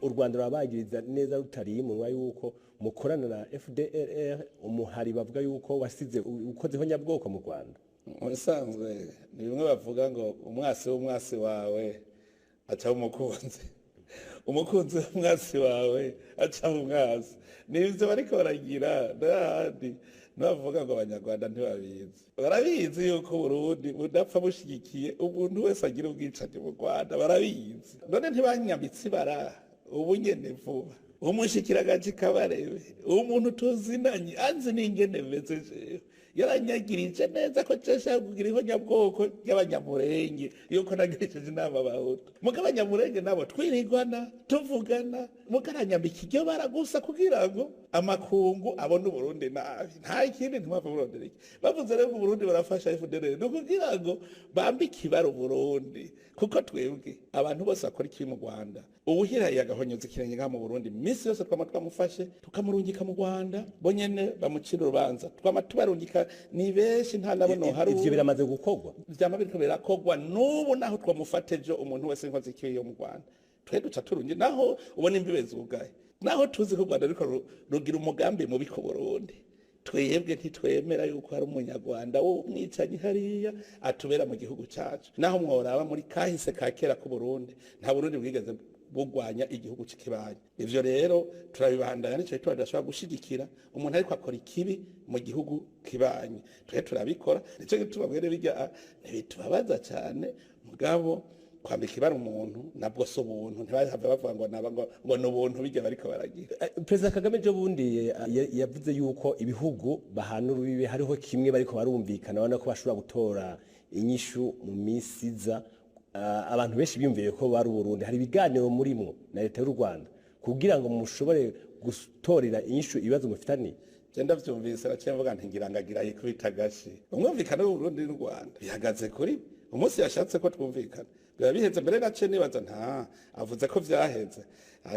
U Rwanda rurabagiriza neza rutariye umunwa yuko mukorana na FDLR, umuhari bavuga yuko wasize ukozeho nyabwoko mu Rwanda. Mu bisanzwe ni bimwe bavuga ngo umwasi w'umwasi wawe aca umukunzi, umukunzi w'umwasi wawe aca umwasi. Ni ivyo bariko baragira n'ahandi. Ntibavuga ngo Abanyarwanda ntibabizi, barabizi yuko Burundi budapfa bushigikiye umuntu wese agira ubwicanyi mu Rwanda, barabizi. None ntibanyambitse ibara ubu nyene vuba umushikiranganje Kabarebe, umuntu tuzinanye anzi n'ingene meze jewe, yaranyagirije neza ko nshaka kugira ihonyabwoko ry'Abanyamurenge, yuko nagirishije inama Abahutu. Muga Abanyamurenge nabo twirigwana tuvugana, mugaranyambika iryo bara gusa kugira ngo amakungu abone Uburundi nabi, nta kindi. Ntimwapfa burondera iki bavuze rero ngo Uburundi barafasha FDLR, ni ukugira ngo bambike ibara Uburundi, kuko twebwe abantu bose bakora ikibi mu Rwanda, uwuhirahiye agahonyoza ikirenge ngaha mu Burundi, minsi yose twama twamufashe tukamurungika mu Rwanda, bo nyene bamucira urubanza. Twama tubarungika, ni benshi, nta nabo nohari. Ivyo biramaze gukorwa? Vyama biriko birakorwa n'ubu. Naho twamufate ejo, umuntu wese inkozi ikibi yo mu Rwanda, twe duca turungi naho ubona imbibe zugaye, naho tuzi ko u Rwanda ruriko rugira umugambi mubi ku Burundi, twebwe ntitwemera yuko hari Umunyarwanda w'umwicanyi hariya atubera mu gihugu cacu. Naho mworaba muri kahise ka kera ku Burundi, nta Burundi bwigeze bugwanya igihugu c'ikibanyi. Ivyo rero turabibandanya, nico gituma tudashobora gushigikira umuntu ariko akora ikibi mu gihugu kibanyi. Twe turabikora, nico gituma mwene bijya ntibitubabaza cane. Mugabo kwambika ibara umuntu nabwo si ubuntu, ntibahave bavuga ngo naba ngo ni ubuntu bijya bariko baragira. Perezida Kagame ejo bundi yavuze yuko ibihugu bahana urubibe hariho kimwe bariko barumvikana, babona ko bashobora gutora inyishu mu minsi iza. Abantu benshi biyumviye ko bari Uburundi. Hari ibiganiro murimwo na leta y'u Rwanda kugira ngo mushobore gutorera inyishu ibibazo mufitaniye? Je ndavyumvise naciye mvuga nti ngira ngagira yikubita agashi. Umwumvikano w'Uburundi n'u Rwanda bihagaze kuri umunsi yashatse ko twumvikana, biba biheze. Mbere naciye nibaza nta avuze ko vyaheze,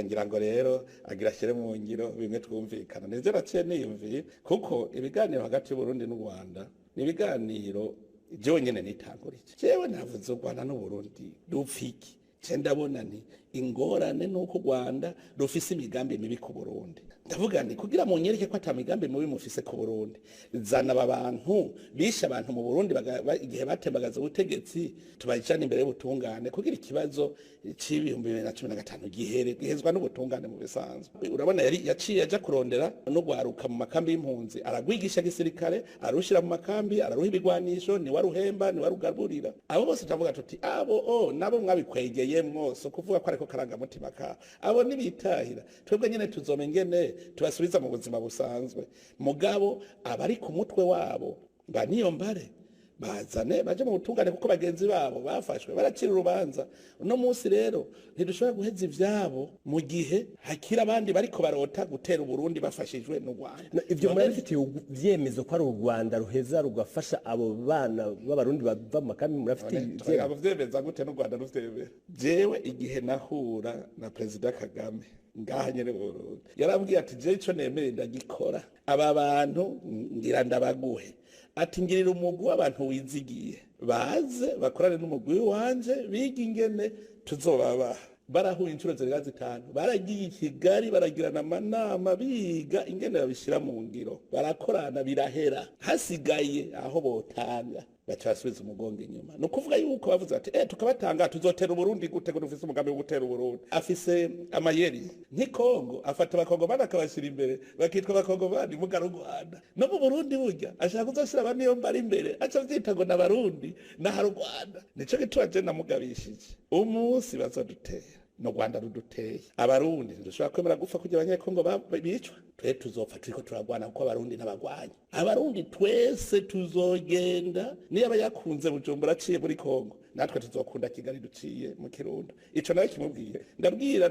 ngira ngo rero agira ashyire mu ngiro bimwe twumvikana. Nivyo naciye niyumviye, kuko ibiganiro hagati y'Uburundi n'u Rwanda ni ibiganiro jewe nyene nitangurije. Jewe navuze u Rwanda n'Uburundi dupfa iki? Je ndabona nti ingorane nuko u Rwanda rufise imigambi mibi ku Burundi. Ndavuga nti kugira munyereke ko ata migambi mibi mufise ku Burundi, zana aba bantu bishe abantu mu Burundi igihe batembagaza ubutegetsi, tubajane imbere y'ubutungane kugira ikibazo c'2015 gihere, gihezwa n'ubutungane. Mu bisanzwe urabona yari yaciye aja kurondera no gwaruka mu makambi y'impunzi, aragwigisha gisirikare, arushira mu makambi, araruha ibigwanisho, ni waruhemba, ni warugaburira abo bose. Turavuga tuti abo o nabo mwabikwegeyemwo, so kuvuga ko ariko karangamutima ka abo nibitahira, twebwe nyene tuzoma ingene tubasubiza mu buzima busanzwe. Mugabo abari ku mutwe wabo ba niyo mbare bazane baje mu butungane, kuko bagenzi babo bafashwe baracira urubanza. Uno munsi rero ntidushobora guheza ivyabo mu gihe hakiri abandi bariko barota gutera Uburundi bafashijwe n'u Rwanda. Ivyo murabifitiye ivyemezo ko ari u Rwanda ruheza rugafasha abo bana b'Abarundi bava mu makambi? Murafitiye ivyemezo? Abo vyemeza gute n'u Rwanda ruvyemera? Jewe igihe nahura na Perezida Kagame ngaha nyene mu Burundi, yarambwiye ati jewe ico nemeye ndagikora, aba bantu ngira ndabaguhe, ati ngirira umugwi w'abantu wizigiye baze bakorane n'umugwi wanje biga ingene tuzobabaha. Barahuye inshuro zirenga zitanu, baragiye i Kigali, baragirana amanama, biga ingene babishyira mu ngiro, barakorana, birahera. Hasigaye aho botanga, baca basubiza umugongo inyuma. Ni ukuvuga yuko bavuze bati tukabatanga tuzotera Uburundi gute, ko dufise umugambi wo gutera Uburundi? Afise amayeri nk'i Kongo, afata Abakongomani akabashyira imbere, bakitwa Abakongomani muga u Rwanda. No mu Burundi burya ashaka kuzoshyira aba niyo mbari imbere, aca avyita ngo n'Abarundi n'ahari u Rwanda. Nico gituma je namugabishije, umunsi bazodutera no Rwanda ruduteye, Abarundi ntidushobora kwemera gupfa kugira Abanyekongo bicwa. Twe tuzopfa turiko turagwana, kuko Abarundi n'abagwanyi. Abarundi twese tuzogenda. Niba yakunze Bujumbura aciye muri Kongo, natwe tuzokunda Kigali duciye mu Kirundo. Ico nawe kimubwiye, ndabwira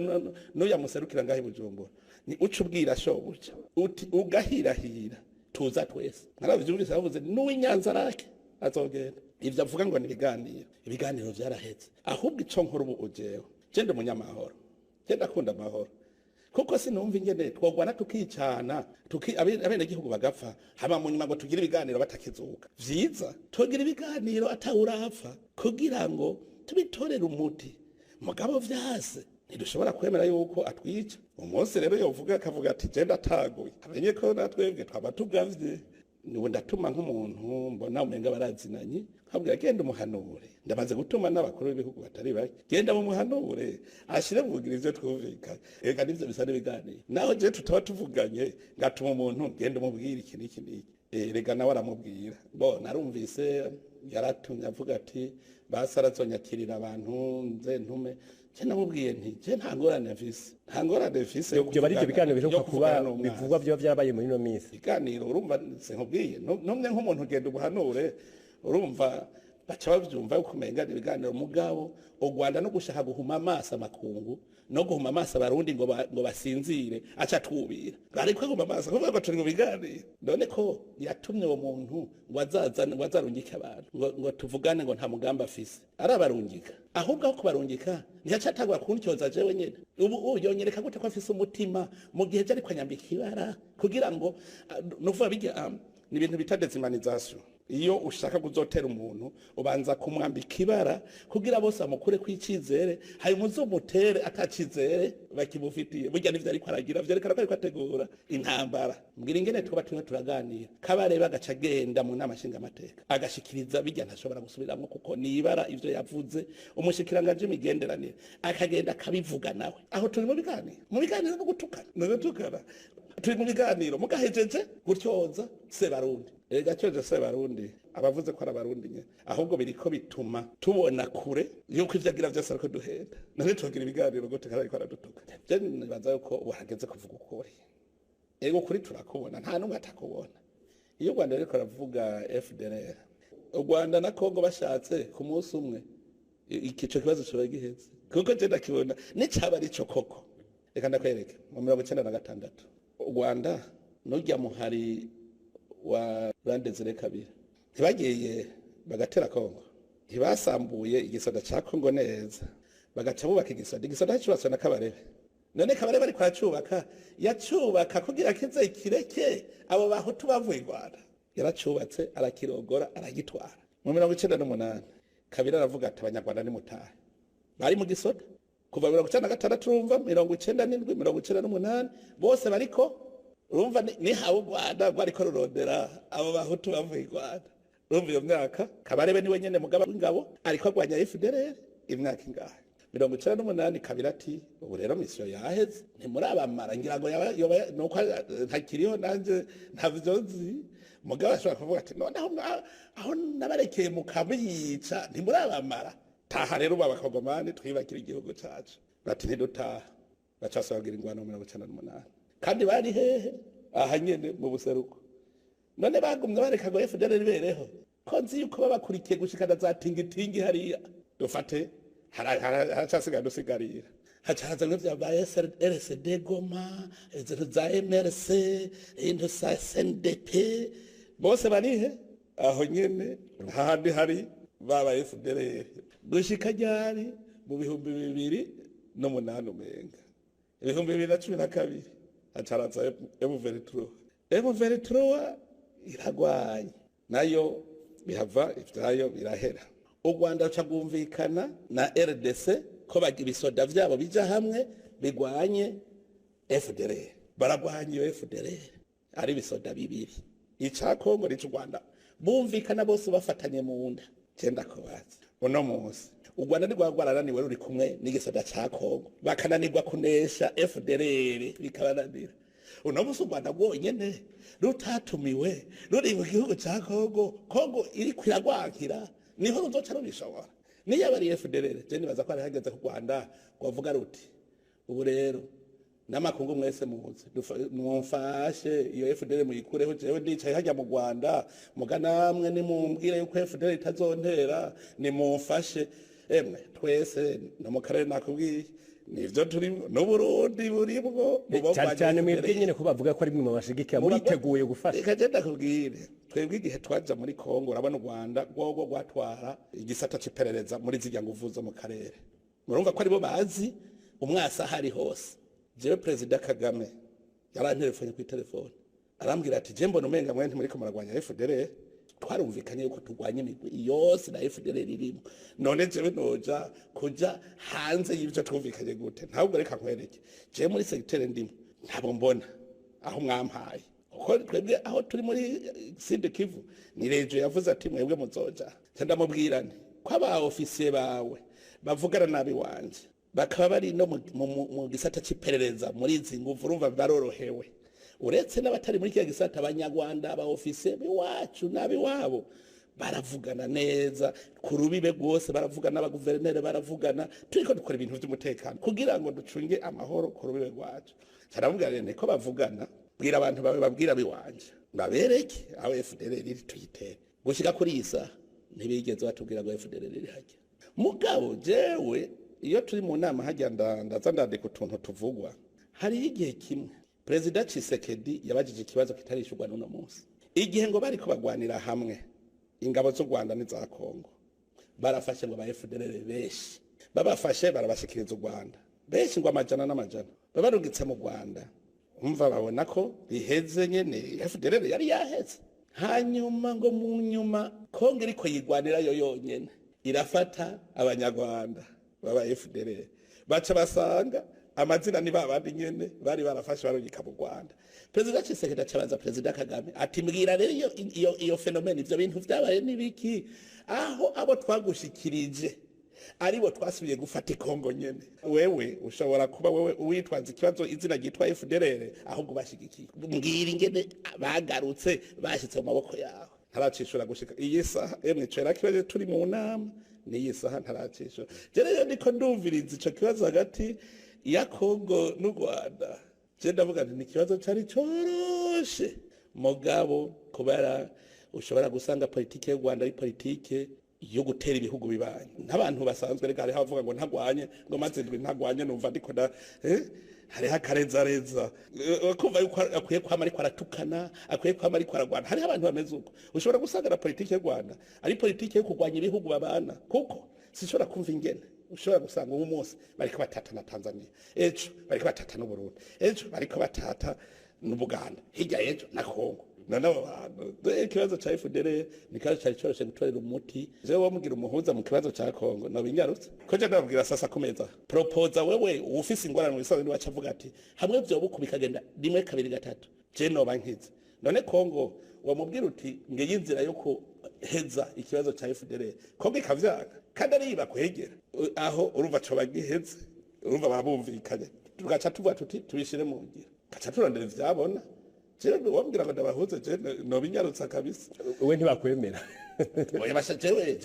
n'uya muserukira ngaho i Bujumbura, ni uca ubwira shobuja uti ugahirahira tuza twese. Naravyumvise bavuze n'uw'Inyanza rake azogenda. Ivyo avuga ngo ni ibiganiro, ibiganiro vyaraheze. Ahubwo ico nkora ubu ujewe, je ndi umunyamahoro, je ndakunda amahoro, kuko sinumva ingene twogwana tukicana, abenegihugu bagapfa, hama mu nyuma ngo tugire ibiganiro batakizuka. Vyiza tugira ibiganiro atawurapfa kugira ngo tubitorere umuti. Mugabo vyase Ntidushobora kwemera yuko atwica. Umunsi rero yovuga akavuga ati je ndataguye, amenye ko natwebwe twaba tugavye. Niwe ndatuma nk'umuntu mbona umenga barazinanye, nkabwira genda umuhanure. Ndamaze gutuma n'abakuru b'ibihugu batari bake, genda mumuhanure ashire mugira ivyo twumvikanye. Eka nivyo bisa n'ibiganiro, naho je tutaba tuvuganye, ngatuma umuntu genda umubwire iki n'iki n'iki. Rega nawe aramubwira. Bo narumvise yaratumye avuga ati basi arazonyakirira abantu nze ntume. Je namubwiye nti je nta ngorane mfise, nta ngorane mfise yo Byo bari ibyo kuvugana- biganiro yo biheruka kuba kuvugana n'umwansi. Bivugwa byo byarabaye muri ino minsi. Ibiganiro, urumva sinkubwiye, numye nk'umuntu ugenda ubuhanure, urumva baca bavyumva yuko umenga ni ibiganiro. Mugabo u Rwanda no gushaka guhuma amaso amakungu no guhuma amaso abarundi ngo basinzire, aca twubira ariko aguma amaso kuvuga ngo turi mu biganiro. None ko yatumye uwo muntu ngo azazane, ngo azarungike abantu ngo tuvugane, ngo nta mugambi afise, arabarungika. Ahubwo aho kubarungika ntiyaca atangura kuntyoza jewe nyene. Ubu yonyereka gute ko afise umutima mu gihe je ariko anyambika ibara kugira ngo nuvuga bijya ni ibintu bita déshumanisation. Iyo ushaka kuzotera umuntu, ubanza kumwambika ibara kugira bose bamukure kw'icizere, hanyuma uzomutere atacizere bakimufitiye. Burya nivyo ariko aragira, vyerekana ko ariko ategura intambara. Mbwira ingene twaba turimo turaganira, Kabarebe agaca agenda mu nama nshingamateka agashikiriza bijya ntashobora gusubiramwo kuko ni ibara ivyo yavuze. Umushikiranganji w'imigenderanire akagenda akabivuga nawe. Aho turi mu biganiro? Mu biganiro no gutukana, no gutukana. Turi mu biganiro mugahejeje gutyoza Sebarundi. Erega cyoje Sebarundi abavuze ko ari abarundi nye, ahubwo biriko bituma tubona kure yuko ivyo agira vyose ariko duhenda. None tugira ibiganiro gute kandi ariko aradutuka? Je nibaza yuko ubu hageze kuvuga ukuri. Ego, kuri turakubona, nta n'umwe atakubona. Iyo u Rwanda ruriko ravuga FDLR, u Rwanda na Kongo bashatse ku munsi umwe ico kibazo coba giheze, kuko je ndakibona nicaba arico koko. Reka ndakwereke, mu 96 u Rwanda nurya muhari wa Laurent Kabila ntibagiye bagatera Kongo? Ntibasambuye igisoda ca Kongo neza, bagaca bubaka igisoda? Igisoda cubatswe na Kabarebe. None Kabarebe ariko aracubaka, yacubaka kugira kize kireke abo bahutu bavuye i Rwanda? Yaracubatse, arakirogora, aragitwara. Mu 98 Kabila aravuga ati abanyarwanda nimutahe. Bari mu gisoda kuva 96, urumva 97, 98, bose bariko. Urumva nihawe u Rwanda rwariko rurondera abo bahutu bavuye i Rwanda. Urumva iyo myaka Kabarebe niwe nyene mugaba w'ingabo, ariko agwanya FDLR imyaka ingahe? 98 Kabila ati ubu rero mission yaheze, ntimurabamara. Ngira ngo yoba nuko ntakiriho nanje ntavyo nzi, mugabo ashobora kuvuga ati noneho aho nabarekeye mukabiyica, ntimurabamara, taha rero ubu abakongomani twibakira igihugu cacu. Bati ntidutaha. Baca bagira ingwano mu 98. Kandi bari hehe? Aha nyene mu buseruko. None bagumye bareka ngo FDLR ibereho, ko nzi yuko babakurikiye gushikana za tingitingi hariya? Dufate haracasigaye dusigarira, haca haza bimwe vya ba RCD Goma, izintu za MRC, ibintu za SNDP, bose barihe? Aho nyene hahandi hari baba FDLR. Gushika ryari? Mu 2008, umenga 2012, haca haraza M23. M23 iragwaye nayo, bihava ivyayo birahera. U Rwanda ruca rwumvikana na RDC ko bagira ibisoda vyabo bija hamwe bigwanye FDLR. Baragwanya iyo FDLR ari ibisoda bibiri, ica Kongo n'icu Rwanda, bumvikana bose bafatanye mu nda. Cenda kubaza, uno munsi u Rwanda ntirwaba rwarananiwe ruri kumwe n'igisoda ca Kongo, bakananirwa kunesha FDLR bikabananira? Uno munsi u Rwanda rwonyene rutatumiwe ruri mu gihugu ca Kongo, Kongo iriko iragwakira, niho ruzoca rubishobora? Niyo aba ari FDLR, je nibaza ko hari hageze ku Rwanda rwavuga ruti ubu rero n'amakungu mwese muze mumfashe iyo FDL muyikureho, jewe ndicaye hajya mu Rwanda, muga namwe nimumbwire yuko FDL itazontera, nimumfashe. Emwe, twese no mu karere nakubwiye nivyo turimwo, n'Uburundi burimwo mu Cyane bagwanya cyane mwebwe FDL. nyine ko bavuga ko ari mwe mubashigikira, muriteguye gufasha? Reka je ndakubwire, twebwe igihe twaja muri Kongo, urabona u Rwanda rwogo rwatwara igisata c'iperereza muri zirya nguvu zo mu karere, murumva ko aribo bazi umwasa ahari hose. Jewe Perezida Kagame yarantelefone kuri telefone, arambwira ati je mbona umenga mwe ntimuriko muragwanya FDLR. Twarumvikanye yuko turwanya imigwi yose na FDLR irimo. None jewe noja kuja hanze y'ivyo twumvikanye gute? Ntabwo, reka nkwereke, jewe muri secteur ndimo ntabwo mbona aho mwampaye, kuko twebwe aho turi muri Sud Kivu ni région yavuze ati mwebwe muzoja. Ndamubwira nti ko aba officier bawe bavugana nabi wanje bakaba bari no mu gisata c'iperereza muri izi nguvu, urumva barorohewe. Uretse n'abatari muri kiriya gisata, abanyarwanda, aba officier b'iwacu n'abiwabo baravugana neza ku rubibe rwose, baravugana, abaguverineri baravugana, turiko dukora ibintu vy'umutekano kugira ngo ducunge amahoro ku rubibe rwacu. Caravuga rero ko bavugana, bwira abantu bawe, babwira abiwanje babereke aho FDLR iri tuyitere. Gushika kuri iyi saha ntibigeze batubwira ngo FDLR iri hajya. Mugabo jewe iyo turi mu nama hajya ndaza ndandika utuntu tuvugwa. Hariho igihe kimwe Perezida Tshisekedi yabajije ikibazo kitarishurwa n'uno munsi, igihe ngo bariko bagwanira hamwe ingabo z'u Rwanda n'iza Kongo, barafashe ngo ba FDLR benshi, babafashe barabashikiriza u Rwanda, benshi ngo amajana n'amajana, babarungitse mu Rwanda. Umva, babona ko biheze nyene, FDLR yari yaheze. Hanyuma ngo mu nyuma Kongo iriko yigwanira yo yonyene, irafata abanyarwanda baba FDLR, baca basanga amazina ni babandi nyene bari barafashe barungika mu Rwanda. Perezida Tshisekedi acabaza Perezida Kagame ati mbwira rero iyo phénomène, ivyo bintu vyabaye nibiki, aho abo twagushikirije aribo twasubiye gufata ikongo nyene? Wewe ushobora kuba wewe uwitwaza ikibazo izina ryitwa FDLR ahubwo bashigikiye, mbwira ingene bagarutse bashitse mu maboko yawe. Ntaracishura gushika iyi saha. Emwe, cera kibazo turi mu nama n'iyi saha ntaracishura. Je rero ndiko ndumviriza ico kibazo hagati ya Kongo n'u Rwanda, je ndavuga nti ni ikibazo cari coroshe, mugabo kubera ushobora gusanga politike y'u Rwanda ari politike yo gutera ibihugu bibanye n'abantu basanzwe. Reka, hariho abavuga ngo ntagwanye, ngo maze ndwi ntagwanye, numva ndiko na hariho akarezareza kumva yuko akwiye kwama ariko aratukana, akwiye kwama ariko aragwana. Hariho abantu bameze uko. Ushobora gusanga na politike y'u Rwanda ari politike yo kurwanya ibihugu babana, kuko sinshobora kumva ingene ushobora gusanga ubu munsi bariko batata na Tanzania, ejo bariko batata n'u Burundi, ejo bariko batata n'Ubuganda, hirya ejo na Kongo. None abo bantu, dore ikibazo ca FDLR ni ikibazo cari coroshe gutorera umuti. Jewe wamubwira umuhuza mu kibazo ca Kongo nobinyarutse ko je ndababwira sasa kumeza proposa. Wewe ufise ingorane mu bisanzwe niwaca avuga ati hamwe vyobuku bikagenda rimwe, kabiri, gatatu, je noba nkize. None Kongo wamubwira uti ngiyi inzira yo kuheza ikibazo ca FDLR, Kongo ikavyanga kandi ari bakwegera aho, urumva coba giheze, urumva babumvikanye, tugaca tuvuga tuti tubishire mu ngiro, gaca turondera ivyabona. Jewe wambwira ngo ndabahuze, je nobinyarutsa kabisa. We ntibakwemera. Oya basha, jewe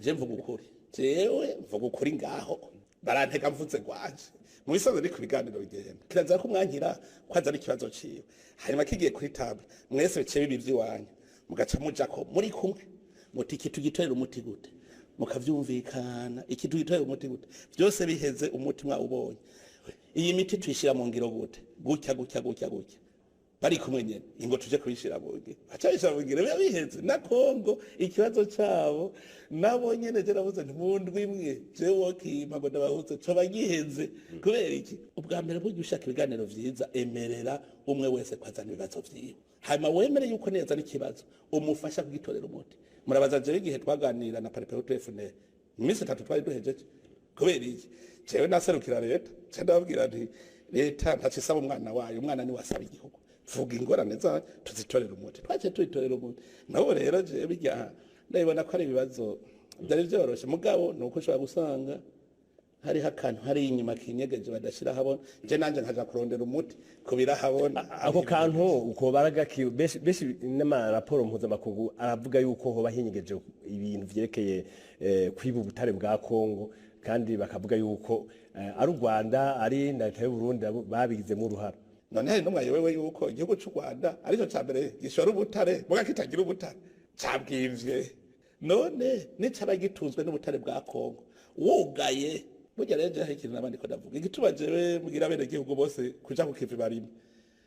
je mvuga ukuri, jewe mvuga ukuri ngaho barantega mvuze gwanje. Mu bisanzwe ni ku biganiro bigenda, kirazira ko mwankira ko azana ikibazo ciwe, hanyuma kigiye kuri table mwese bice bibi vy'iwanyu, mugaca muja ko muri kumwe muti iki tugitorera umuti gute, mukavyumvikana, iki tugitorera umuti gute, vyose biheze umuti mwawubonye, iyi miti tuyishira mu ngiro gute, gutya gutya gutya gutya, bari kumwe nyene, ingo tuje kubishira mu ngiro, baca bishira mu ngiro, biba biheze. Na Kongo ikibazo cabo nabo nyene, je navuze nti mu ndwi imwe jewe wokimpa ngo ndabahuze coba giheze. Kubera iki? Ubwa mbere, burya ushaka ibiganiro vyiza, emerera umwe wese kwazana ibibazo vyiwe, hanyuma wemere yuko neza n'ikibazo umufasha kugitorera umuti. Murabaza jewe igihe twaganira na Palipehutu FNL, mu minsi 3 twari duhejeje. Kubera iki? Jewe naserukira leta, je ndababwira nti leta ntaco isaba umwana wayo, umwana niwe asaba igihugu. Vuga ingorane zayo tuzitorera umuti. Twaciye tubitorera umuti nabo. Rero jewe bijya ndabibona ko ari ibibazo byari vyoroshe, mugabo ni uko ushobora gusanga hariho akantu hari inyuma kinyegeje badashira habona, je nanje nkaja kurondera umuti kubirahabona. Ako kantu uko baragaki benshi n'amaraporo mpuzamakungu aravuga yuko hoba hinyegeje ibintu vyerekeye kwiba ubutare bwa Kongo, kandi bakavuga yuko ari u Rwanda, ari na leta y'u Burundi babigizemo uruhara. None hari n'umwe wewe yuko igihugu c'u Rwanda aricyo ca mbere gishora ubutare muga kitagira ubutare cabwivye? None nicaba gitunzwe n'ubutare bwa Kongo wugaye? Burya rero je hari ikintu nabandi ko ndavuga, igituma jewe mbwira bene gihugu bose kuja ku kivi barimo.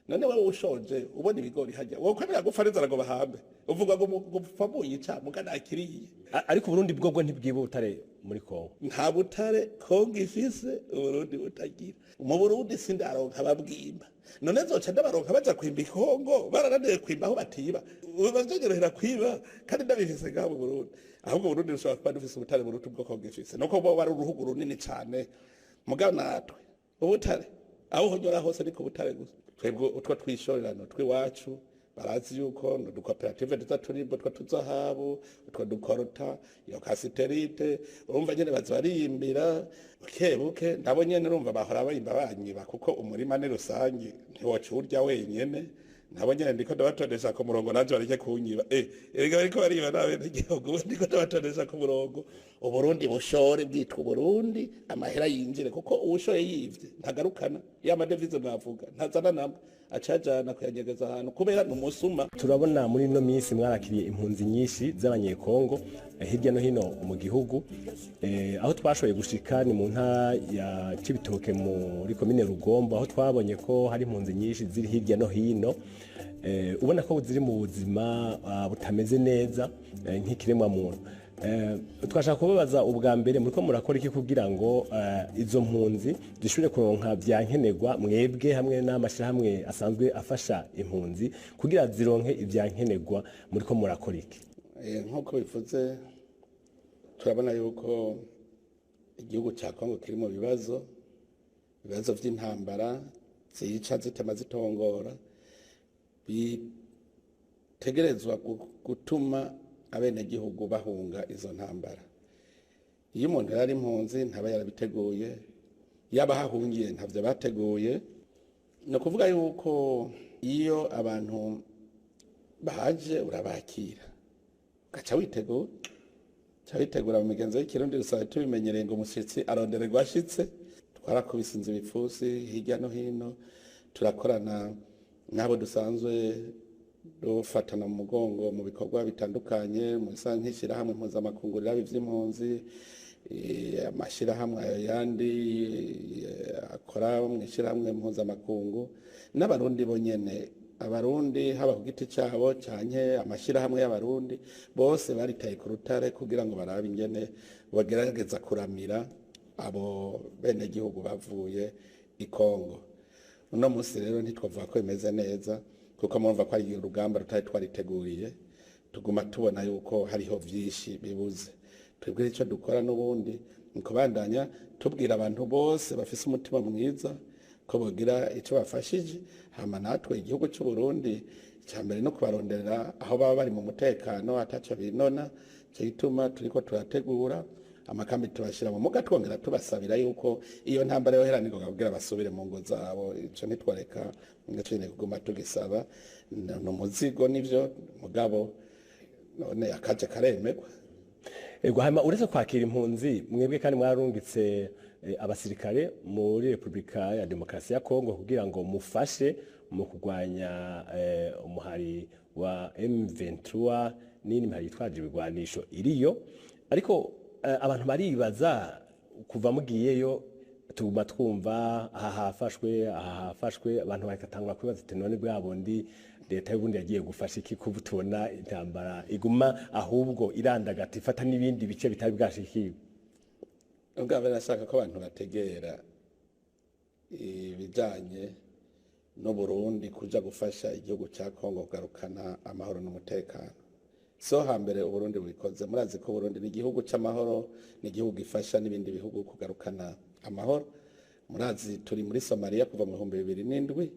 None wewe ushonje ubona ibigori hajya, wowe kwemera gupfa n'inzara ngo bahambe, uvuga ngo gupfa muyica muga nakiriye? Ariko Burundi bwo ntibwiba ubutare. muri Kongo. Nta butare Kongo ifise Uburundi butagira. Mu Burundi sindaronka babwimba, none nzoca ndabaronka baja kwimba i Kongo? Barananiwe kwimba aho batiba, bazonyorohera kwiba kandi ndabifise ngaho mu Burundi? Ahubwo Burundi bushobora kuba dufise ubutare buruta ubwo Kongo ifise, nuko bo bari uruhugu runini cane. Mugabo natwe ubutare aho honyora hose niko butare gusa. Twebwe utwo twishorerano tw'iwacu, barazi yuko udukoperative tuza turimbo utwo tuzahabu, utwo dukorota, iyo cassitérite, urumva nyene baza bariyimbira buke buke. Nabo nyene urumva bahora bayimba banyiba, kuko umurima ni rusangi, ntiwoca urya wenyene. Nabo nyene ndiko ndabatondesha ku murongo, nanje bareke kunyiba. Erega bariko bariba n'abenegihugu, ndiko ndabatondesha ku murongo. Uburundi bushore bwitwa Uburundi, amahera yinjire, kuko uwushoye yivye ntagarukana ya madevize mwavuga, ntazana namba, acajana kuyanyegeza ahantu kubera ni umusuma. Turabona muri ino minsi mwarakiriye impunzi nyinshi z'Abanyekongo hirya no hino mu gihugu. Aho twashoboye gushika ni mu ntara ya Cibitoke, muri komine Rugombo, aho twabonye ko hari impunzi nyinshi ziri hirya no hino, ubona ko ziri mu buzima butameze neza nk'ikiremwa muntu. Twashaka kubabaza ubwa mbere, muriko murakora iki kugira ngo izo mpunzi zishobore kuronka vya nkenerwa, mwebwe hamwe n'amashyirahamwe asanzwe afasha impunzi, kugira zironke ivya nkenerwa? Muriko murakora iki? Nk'uko bivuze, turabona yuko igihugu cya Kongo kiri mu bibazo vy'intambara zica zitema zitongora, bitegerezwa gutuma abenegihugu bahunga izo ntambara. Iyo umuntu yari impunzi ntaba yarabiteguye, yaba ahahungiye ntavyo bateguye. Ni ukuvuga yuko iyo abantu baje urabakira, ugaca witegura, uca witegura mu migenzo y'ikirundi dusanzwe tubimenyereye ngo umushyitsi arondererwa ashitse. Twarakubise inzu ibipfusi hirya no hino, turakorana n'abo dusanzwe dufatana mu mugongo mu bikorwa bitandukanye, mu bisa nk'ishyirahamwe mpuzamakungu riraba ivy'impunzi, amashyirahamwe ayo yandi akora mu ishyirahamwe mpuzamakungu, n'Abarundi bonyene. Abarundi haba ku giti cyabo canke amashyirahamwe y'Abarundi, bose baritaye ku rutare kugira ngo barabe ingene bagerageza kuramira abo benegihugu bavuye i Kongo. Uno munsi rero ntitwavuga ko bimeze neza, kuko murumva ko ari urugamba rutari twariteguriye. Tuguma tubona yuko hariho vyinshi bibuze. Twebwe icyo dukora n'ubundi ni kubandanya tubwira abantu bose bafise umutima mwiza ko bogira icyo bafashije. Hama natwe igihugu cy'u Burundi, icya mbere no kubaronderera aho baba bari mu mutekano, ataco binona. Cyo gituma turiko turategura amakambi tubashira mu muga, twongera tubasabira yuko iyo ntambara yohera ningoga kugira basubire mu ngo zabo. Ico ntitwareka ngacine kuguma tugisaba. Ni umuzigo nivyo, mugabo none akaje karemegwa. Ego, hanyuma uretse kwakira impunzi, mwebwe kandi mwararungitse abasirikare muri Repubulika ya Demokarasi ya Kongo kugira ngo mufashe mu kurwanya umuhari wa M23 n'indi mihari yitwaje ibigwanisho iriyo. Ariko abantu baribaza, kuva mugiyeyo tuguma twumva aha hafashwe, aha hafashwe, abantu bagatangura kwibaza ati: "None bwa bundi leta y'Uburundi yagiye gufasha iki, kuba tubona intambara iguma ahubwo irandagata, ifata n'ibindi bice bitari bwashikiwe?" Ubwa mbere nashaka ko abantu bategera ibijanye n'Uburundi kuja gufasha igihugu cya Kongo kugarukana amahoro n'umutekano. So hambere Uburundi bubikoze, murazi ko Uburundi ni igihugu c'amahoro, ni igihugu gifasha n'ibindi bihugu kugarukana amahoro. Murazi turi muri Somalia kuva mu 2007.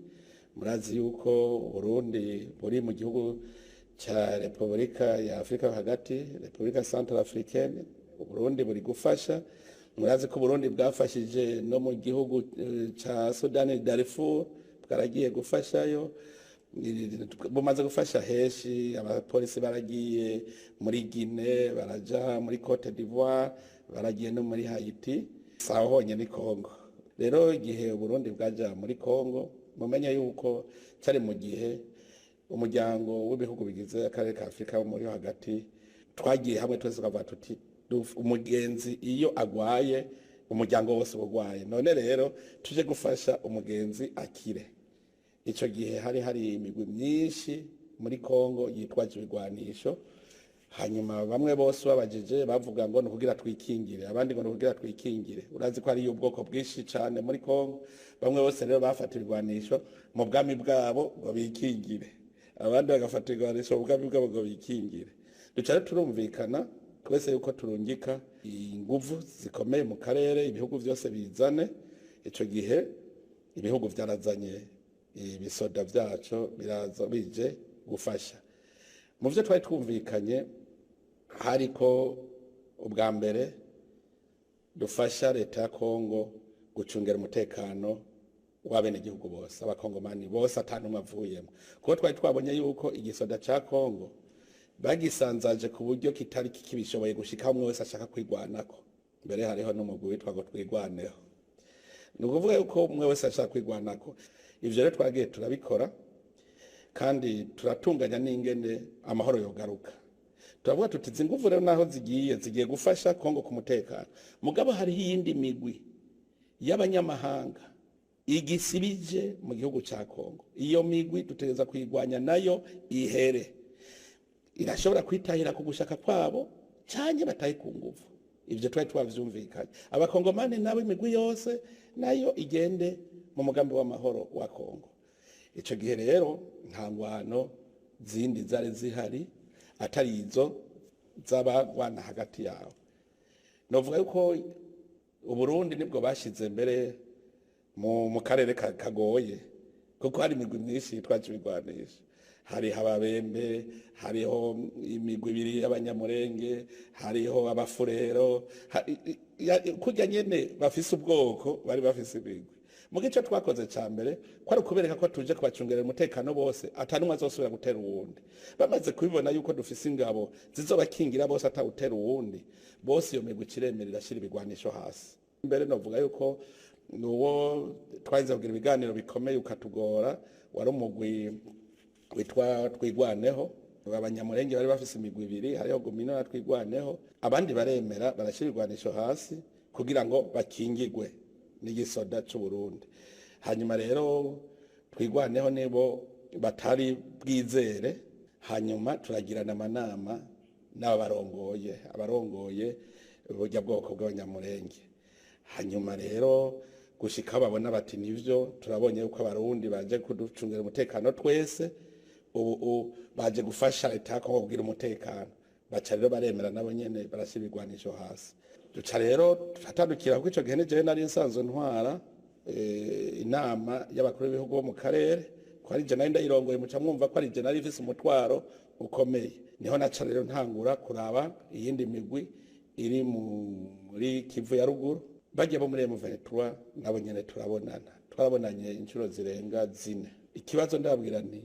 Murazi yuko Uburundi buri mu gihugu ca Repubulika ya Afrika yo hagati, Repubulika Central Africaine, Uburundi buri gufasha. Murazi ko Uburundi bwafashije no mu gihugu ca Sudani, Darfur, bwaragiye gufashayo. Bumaze gufasha henshi. Abapolisi baragiye muri Guinée, baraja muri Cote d'Ivoire, baragiye no muri Haiti. Saho honyine ni Congo. Rero igihe Uburundi bwaja muri Congo, mumenye yuko cyari mu gihe umuryango w'ibihugu bigize akarere ka Afurika muri hagati twagiye hamwe twese tukavuga tuti: "Umugenzi iyo agwaye, umuryango wose urwaye. None rero tuje gufasha umugenzi akire." Icyo gihe hari imigwi myinshi muri Kongo yitwaje ibigwanisho. Hanyuma bamwe bose babajije bavuga ngo ni ukugira twikingire, abandi ngo ni ukugira twikingire. Urazi ko hariyo ubwoko bwinshi cyane muri Kongo. Bamwe bose rero bafata ibigwanisho mu bwami bwabo ngo bikingire, abandi bagafata ibigwanisho mu bwami bwabo ngo bikingire. Duca turumvikana twese yuko turungika inguvu zikomeye mu karere, ibihugu byose bizane. Ico gihe ibihugu vyarazanye ibisoda vyaco biraza bije gufasha. Mu vyo twari twumvikanye hariko ubwa mbere dufasha leta ya Kongo gucungera umutekano w'abenegihugu bose, abakongomani bose atanumwe avuyemo, kuko twari twabonye yuko igisoda ca Kongo bagisanzaje ku buryo kitari kikibishoboye gushika umwe wese ashaka kwigwanako. Mbere hariho n'umugwi witwa ngo twigwaneho, ni ukuvuga yuko umwe wese ashaka kwigwanako. Ivyo rero twagiye turabikora kandi turatunganya n'ingene amahoro yogaruka. Turavuga tuti izi nguvu rero naho zigiye gufasha Kongo ku mutekano, mugabo hariho iyindi migwi y'abanyamahanga igisibije mu gihugu ca Kongo. Iyo migwi dutegereza kuyigwanya nayo ihere. Irashobora kwitahira ku gushaka kwabo canke batahe ku nguvu. Ivyo twari twavyumvikanye. Abakongomani nabo imigwi yose nayo igende mu mugambi w'amahoro wa Kongo. Ico gihe rero nta ngwano zindi zari zihari atari izo z'abagwana hagati yabo. Novuga yuko Uburundi nibwo bashize mbere mu karere kagoye, kuko hari imigwi myinshi yitwa ibigwanisho. Hariho ababembe, hariho imigwi ibiri y'abanyamurenge, hariho abafurero, kurya nyene bafise ubwoko bari bafise imigwi. Mu gice twakoze ca mbere kwari ukubereka ko tuje kubacungerera umutekano bose, atanumwe azosubira gutera uwundi. Bamaze kubibona yuko dufise ingabo zizobakingira bose atawutera uwundi, bose iyo migwi iremera irashira ibigwanisho hasi. Mbere novuga yuko nuwo twarinze kugira ibiganiro bikomeye ukatugora, wari umugwi witwa Twigwaneho. Abanyamurenge bari bafise imigwi ibiri, hariho Gumino na Twigwaneho. Abandi baremera barashira ibigwanisho hasi kugira ngo bakingigwe n'igisoda c'u Burundi. Hanyuma rero Twigwaneho nibo batari bwizere. Hanyuma turagirana amanama n'abarongoye, abarongoye burya bwoko bw'abanyamurenge. Hanyuma rero gushika babona bati nivyo, turabonye yuko abarundi baje kuducungira umutekano twese, ubu baje gufasha leta ya Kongo kugira umutekano. Baca rero baremera nabo nyene barashira ibigwanisho hasi. Duca rero turatandukira, kuko ico gihe nije nari nsanzwe ntwara inama y'abakuru b'ibihugu bo mu karere, ko ari je nari ndayirongoye. Muca mwumva ko ari je nari mfise umutwaro ukomeye. Niho naca rero ntangura kuraba iyindi migwi iri muri Kivu ya ruguru, bagiye bo muri M23 nabo nyene turabonana. Twarabonanye inshuro zirenga zine. Ikibazo ndababwira nti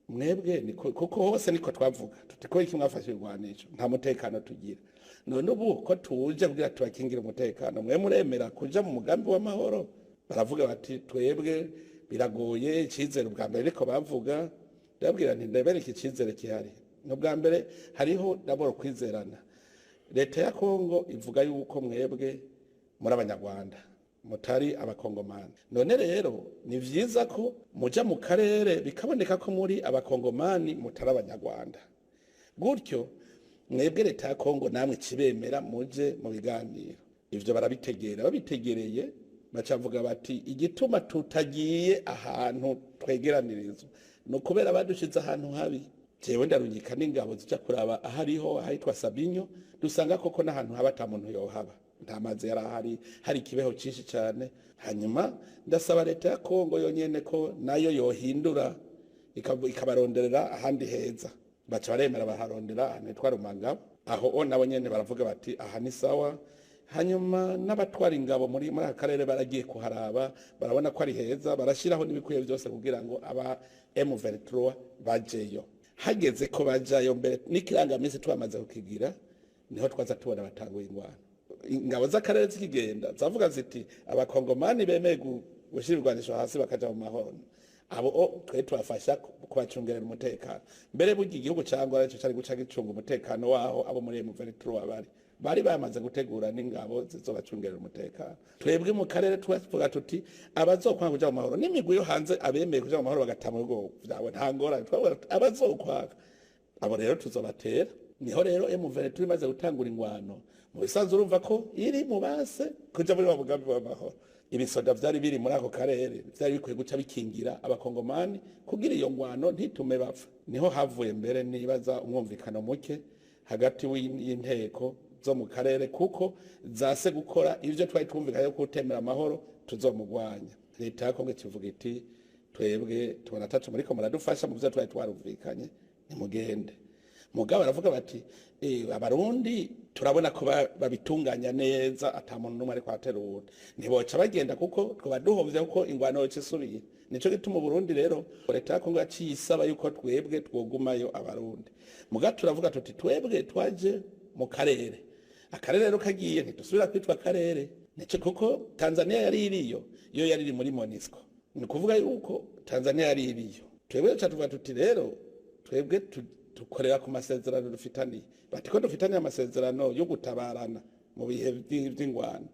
mwebwe kuko hose niko twavuga tuti ko iki mwafashe ibigwanisho nta mutekano tugira, none ubu ko tuje kugira tubakingire umutekano, mwe muremera kuja mu mugambi w'amahoro? Baravuga bati twebwe biragoye icizere ubwa mbere, ariko bavuga ndababwira nti ndabereka icizere gihari. N'ubwa mbere hariho d'abord kwizerana. Leta ya Kongo ivuga yuko mwebwe muri abanyarwanda mutari abakongomani, none rero ni vyiza ko muja mu karere bikaboneka ko muri abakongomani mutari abanyarwanda. Gutyo mwebwe leta ya Kongo namwe kibemera muje mu biganiro. Ivyo barabitegera, babitegereye bacavuga bati igituma tutagiye ahantu twegeranirizwa ni ukubera badushize ahantu habi. Jewe ndarungika n'ingabo zija kuraba ahariho ahitwa Sabinyo, dusanga koko n'ahantu haba ata muntu yohaba, nta mazi yari ahari, hari ikibeho cinshi cane. Hanyuma ndasaba leta ya Kongo yonyene ko nayo yohindura ikabaronderera ahandi heza. Baca baremera baharondera ahantu hitwa Rumangabo. Aho nabo nyene baravuga bati aha ni sawa. Hanyuma n'abatwara ingabo muri aka karere baragiye kuharaba, barabona ko ari heza, barashiraho n'ibikwiye byose kugira ngo aba M23 bajeyo. Hageze ko bajayo mbere n'ikirangamisi twamaze kukigira, niho twaza tubona batanguye ingwano. Ingabo z'akarere zikigenda zavuga ziti abakongomani bemeye gushyira ibigwanisho hasi bakaja mu mahoro, abo twe tubafasha kubacungerera umutekano. Mbere burya igihugu ca Angola ico cari guca gicunga umutekano waho abo muri M23 bari bamaze gutegura n'ingabo zizobacungerera umutekano. Twebwe mu karere twavuga tuti abazokwanga kuja mu mahoro n'imigwi yo hanze abemeye kuja mu mahoro bagatama ubwo vyabo nta ngorane, twavuga abazokwanga abo rero tuzobatera. Niho rero M23 imaze gutangura ingwano, mu bisanzwe urumva ko iri mu base kuja muri wa mugambi w'amahoro. Ibisoda vyari biri muri ako karere vyari bikwiye guca bikingira abakongomani kugira iyo ngwano ntitume bapfa. Niho havuye mbere nibaza umwumvikano muke hagati y'inteko zo mu karere, kuko zase gukora ivyo twari twumvikanye ko utemera amahoro tuzomugwanya. Leta ya Kongo kivuga iti twebwe tubona tacu muriko muradufasha mu byo twari twarumvikanye, nimugende. Mugabo aravuga bati abarundi turabona ko babitunganya neza, ata muntu n'umwe ariko atera uwundi, ntiboca bagenda kuko twaba duhovye kuko ingwano yoca isubiye. Nico gituma Uburundi rero leta ya Kongo yaciye isaba yuko twebwe twogumayo abarundi. Mugabo turavuga tuti twebwe twaje mu karere, akarere rero kagiye ntidusubira kwitwa akarere. Nico kuko Tanzania yari iriyo, yo yari iri muri MONUSCO. Ni kuvuga yuko Tanzania yari iriyo. Twebwe tuvuga tuti rero twebwe tukorera ku masezerano dufitaniye. Bati ko dufitaniye amasezerano yo gutabarana mu bihe vy'ingwano.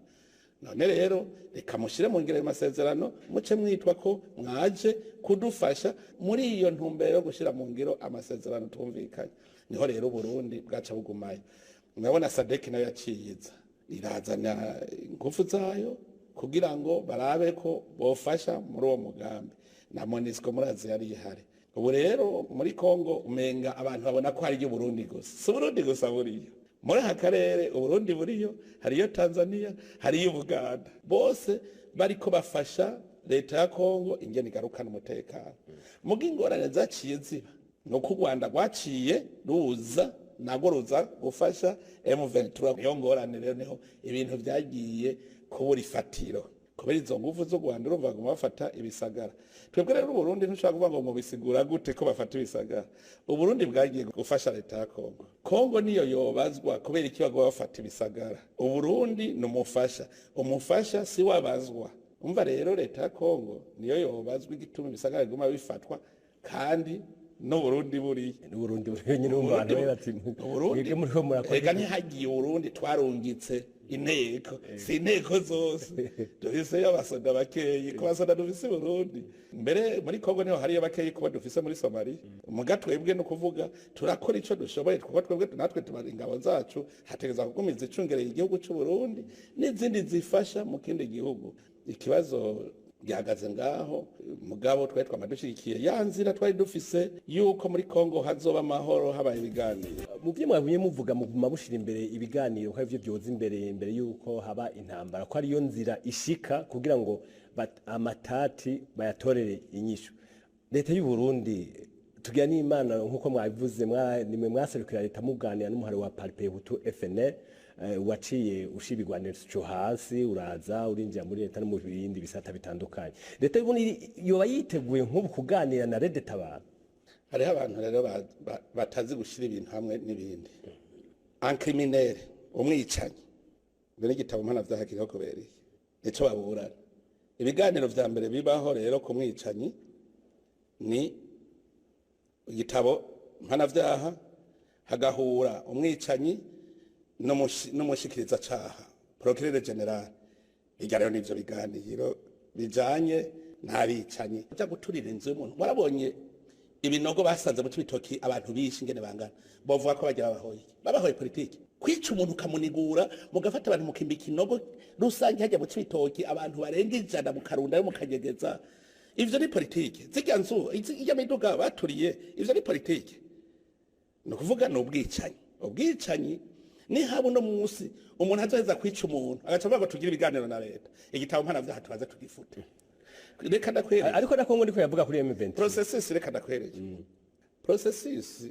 None rero reka mushire mu ngiro amasezerano, muce mwitwa ko mwaje kudufasha muri iyo ntumbero yo gushira mu ngiro amasezerano twumvikanye. Niho rero Burundi bwaca bugumayo. Murabona SADC nayo yaciyiza, irazana ingufu zayo kugira ngo barabe ko bofasha muri uwo mugambi. Na MONUSCO murazi yari ihari. Ubu rero muri Kongo umenga abantu babona ko hari Burundi gusa. Si Burundi gusa buriyo. Muri aka karere Uburundi buriyo, hariyo Tanzania, hariyo Uganda. Bose bariko bafasha leta ya Kongo ingene igarukana umutekano. Muga ingorane zaciye ziba nuko u Rwanda rwaciye ruza nago ruza gufasha M23. Iyo ngorane rero niho ibintu vyagiye kubura ifatiro. Kubera izo nguvu zo Rwanda urumva baguma bafata ibisagara. Twebwe rero Uburundi ntushobora kuvuga ngo mubisigura gute ko bafata ibisagara. Uburundi bwagiye gufasha leta ya Kongo. Kongo niyo yobazwa kubera iki baguma bafata ibisagara. Uburundi ni umufasha. Umufasha si wabazwa. Umva rero leta ya Kongo niyo yobazwa igituma ibisagara biguma bifatwa kandi n'Uburundi buriyo. N'Uburundi buriyo nyine umva abantu bati Uburundi reka ntihagiye Uburundi twarungitse inteko, si inteko zose dufise abasoda bakeyi, ku basoda dufise Burundi. Mbere muri Kongo niho hariyo bakeyi kuba dufise muri Somalia. Muga twebwe no kuvuga turakora ico dushoboye, kuko twebwe natwe tubara ingabo zacu hategeza kugumiza icungereye igihugu c'u Burundi n'izindi zifasha mu kindi gihugu. Ikibazo gihagaze ngaho. Mugabo twari twamadushigikiye ya nzira twari dufise yuko muri Kongo hazoba amahoro habaye ibiganiro. Mu byo mwabonye muvuga muguma mushira imbere ibiganiro ko ivyo byoza imbere yuko haba intambara, ko ariyo nzira ishika kugira ngo amatati bayatorere inyishu. Leta y'u Burundi tugira n'Imana nkuko mwabivuze, nimwe mwaserukira leta muganira n'umuhari wa Parpehutu FNL waciye ushibigwanira cyo hasi uraza urinjira muri leta no mu bindi bisata bitandukanye. Leta y'Uburundi yoba yiteguye nk'ubu kuganira na Red Tabara? Hariho abantu rero batazi gushira ibintu hamwe n'ibindi. Un criminel, umwicanyi, mbere igitabo mpana vyahakiriho kubera iki? Nico baburana. Ibiganiro vya mbere bibaho rero ku mwicanyi ni igitabo mpanavyaha, hagahura umwicanyi n'umushikiriza caha, procureur general. Irya rero nivyo biganiro bijanye n'abicanyi. Uja guturira inzu y'umuntu, warabonye ibinogo basanze mu Cibitoki abantu bishe ingene bangana, bovuga ko bagira babahoye, babahoye politiki. Kwica umuntu ukamunigura, mugafata abantu mukimbika inogo rusange hajya mu Cibitoki abantu barenga 100 mukarunda mukanyegeza. Ivyo ni politiki. Zirya nzu, irya miduga baturiye, ivyo ni politiki. Ni ukuvuga ni ubwicanyi. Ubwicanyi ni haba uno munsi umuntu azoheza kwica umuntu agaca avuga ngo tugire ibiganiro na leta, igitabo mpanavyaha tubaze tugifute. Reka ndakwereke. Ariko na Kongo ndiko yavuga kuri M23. Processus, reka ndakwereke. Processus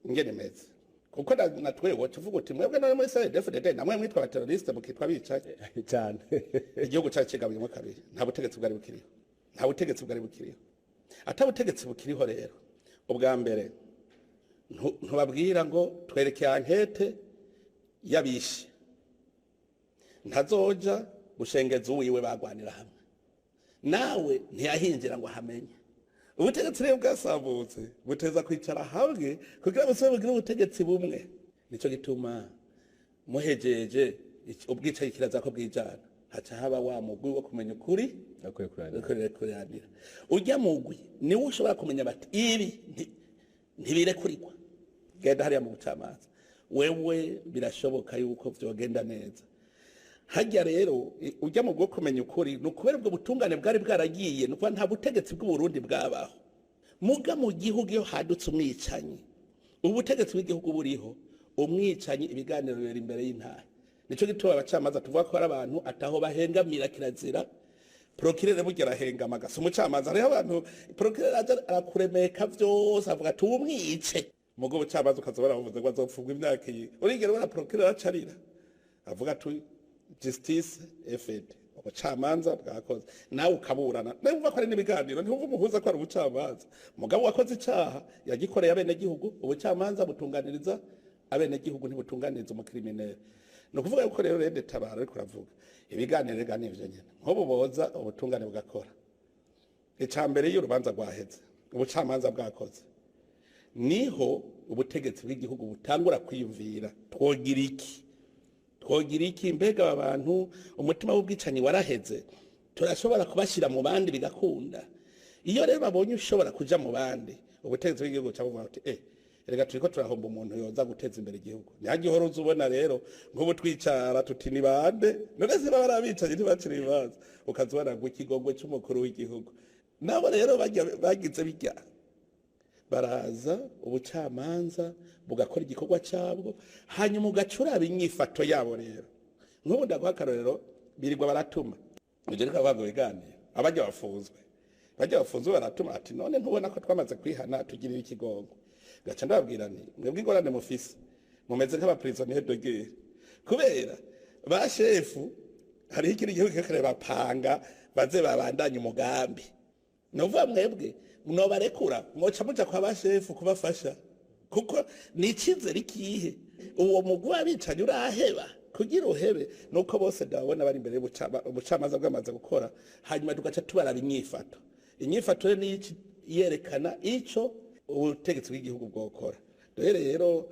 ingene imeze. Kuko natwe tuvuga uti mwebwe none muri CNDD-FDD namwe mwitwa abaterroriste mukitwa bicaye cyane. Igihugu cyacu kigabuyemo kabiri. Nta butegetsi bwari bukiriho. Nta butegetsi bwari bukiriho. Ata butegetsi bukiriho rero. Ubwa mbere ntubabwira ngo twereke ankete yabishe. Ntazoja gushengeza uwiwe bagwanira hamwe. Nawe ntiyahinjira ngo ahamenye. Ubutegetsi rero bwasambutse buteza kwicara hamwe kugira bose bugire ubutegetsi bumwe. Nico gituma muhejeje ubwicaye kiraza ko bwijana, haca haba wa mugwi wo kumenya ukuri kuranira. Ujya mugwi niwe ushobora kumenya bati ibi ntibirekurikwa, genda hariya mu bucamanza. Wewe birashoboka yuko vyogenda neza. Hajya rero ujya mu bwo kumenya ukuri, ni ukubera ubwo butungane bwari bwaragiye, ni ukuvuga nta butegetsi bw'Uburundi bwabaho. Muga mu gihugu iyo hadutse umwicanyi, ubutegetsi bw'igihugu buriho, umwicanyi ibiganiro bibera imbere y'intahe. Nico gituma abacamanza tuvuga ko ari abantu ataho bahengamira, kirazira. Procureur burya arahengama gasa umucamanza. Hariho abantu procureur aja arakuremeka vyose, avuga ati umwice, mugo ubucamanza ukaza baravuze ngo azopfungwa imyaka iyi. Urigera ubona procureur acarira avuga ati justice est faite, ubucamanza bwakoze, nawe ukaburana? Nawe wumva ko ari n'ibiganiro, ntiwumva umuhuza ko ari ubucamanza. Mugabo wakoze icaha yagikoreye abenegihugu, ubucamanza butunganiriza abenegihugu, ntibutunganiriza umu criminel. Ni ukuvuga yuko rero RED Tabara ariko uravuga ibiganiro, rega nivyo nyene. Nk'ubu boza ubutungane bugakora. Ica mbere, iyo urubanza rwaheze, ubucamanza bwakoze, niho ubutegetsi bw'igihugu butangura kwiyumvira: twogira iki, twogira iki? Mbega aba bantu umutima w'ubwicanyi waraheze? Turashobora kubashyira mu bandi bigakunda? Iyo rero babonye ushobora kuja mu bandi, ubutegetsi bw'igihugu cabuvuga buti: "Reka turiko turahomba umuntu yoza guteza imbere igihugu." Ntihajye uhora uza ubona rero nk'ubu twicara tuti: "Ni bande none?" Se baba ari abicanyi, ntibacire ibibanza, ukaza ubona ngo ikigongwe c'umukuru w'igihugu. Nabo rero bagize bijya baraza, ubucamanza bugakora igikorwa cyabwo, hanyuma ugaca uraba inyifato yabo. Rero nk'ubu ndaguha akarorero: birirwa baratuma ibyo, reka bavuga ibiganiro, abajya bafunzwe, bajya bafunzwe baratuma ati: "None ntubona ko twamaze kwihana? Tugirira ikigongo." Gaca ndababwira nti: "Mwebwe ingorane mufise, mumeze nk'aba prisonniers de guerre, kubera ba shefu hariho ikindi gihugu kiriko bapanga baze babandanye umugambi. Nuvuga mwebwe mwobarekura, mwoca muja kwa ba shefu kubafasha, kuko ni icizere ikihe uwo mugwi w'abicanyi uraheba? Kugira uhebe nuko bose ndababona bari imbere ubucamanza bwamaze gukora, hanyuma tugaca tubaraba inyifato. Inyifato rero niyo yerekana ico ubutegetsi bw'igihugu bwokora. Dore rero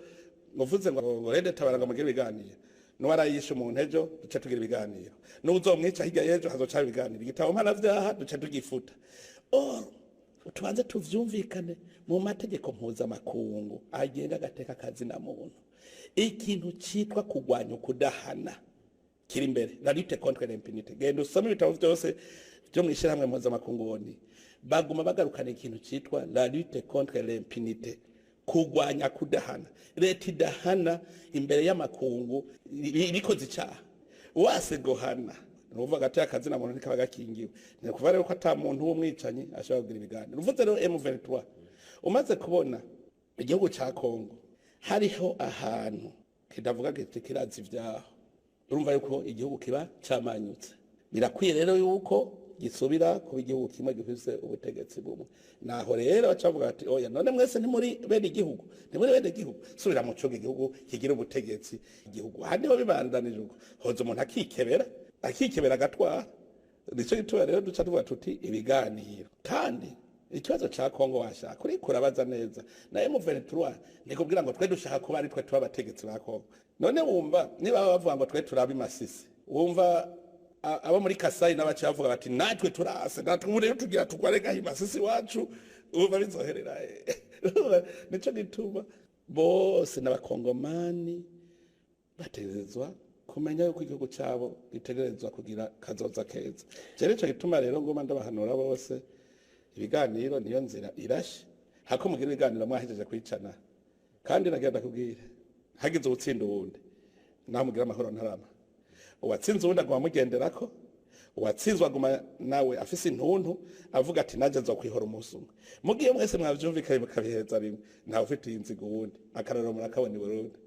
uvuze ngo RED Tabara ngo mugire ibiganiro, nuwarayishe umuntu ejo duca tugira ibiganiro, n'uzomwica hirya y'ejo hazoca ibiganiro, igitabo mpanavyaha duca tugifuta. Or tubanze tuvyumvikane: mu mategeko mpuzamakungu agenga agateka kazina muntu, ikintu citwa kugwanya ukudahana kiri imbere, la lutte contre l'impunité. Genda usome ibitabo vyose vyo mw'ishirahamwe mpuzamakungu ONU, baguma bagarukana ikintu citwa la lutte contre l'impunité, kugwanya kudahana. Leta idahana imbere y'amakungu ibikoze icaha wase guhana, ni ukuvuga hagati y'akazina muntu ntikaba gakingiwe. Ni ukuvuga rero ko ata muntu w'umwicanyi ashobora kugira ibiganiro. Uvuze rero M23, umaze kubona igihugu ca Kongo hariho ahantu kidavuga kiti kirazi ivyaho, urumva yuko igihugu kiba camanyutse. Birakwiye rero yuko gisubira kuba igihugu kimwe gifise ubutegetsi bumwe. Naho rero bacavuga bati: "Oya, none mwese ntimuri bene igihugu? Ntimuri bene igihugu? Subira mu coga igihugu kigira ubutegetsi." Igihugu ahandi ho bibandanije uko, hoza umuntu akikebera, akikebera agatwara. Nico gituma rero duca tuvuga tuti ibiganiro. Kandi ikibazo ca Kongo washaka uriko urabaza neza na M23, ni kugira ngo twe dushaka kuba ari twe tuba abategetsi ba Kongo. None wumva niba bavuga ngo twe turaba Masisi, wumva abo muri Kasayi n'abaci bavuga bati: "Natwe turase, natwe ubu rero tugira tugware ngaho Masisi wacu," wumva bizoherera he? Nico gituma bose n'abakongomani bategerezwa kumenya yuko igihugu cyabo gitegerezwa kugira kazoza keza. Rero ico gituma rero ngoma ndabahanura bose: ibiganiro niyo nzira irashe. Hako mugira ibiganiro mwahejeje kwicana, kandi nagenda kubwira hagize uwutsinda uwundi, naho mugira amahoro ntarama. Uwatsinze uwundi aguma amugenderako, uwatsinzwe aguma nawe afise intuntu, avuga ati: "Nanjye nzokwihora umunsi umwe." Mugiye mwese mwavyumvikanye mukabiheza rimwe, ntawe ufitiye inzigo uwundi. Akarorero murakabona i Burundi.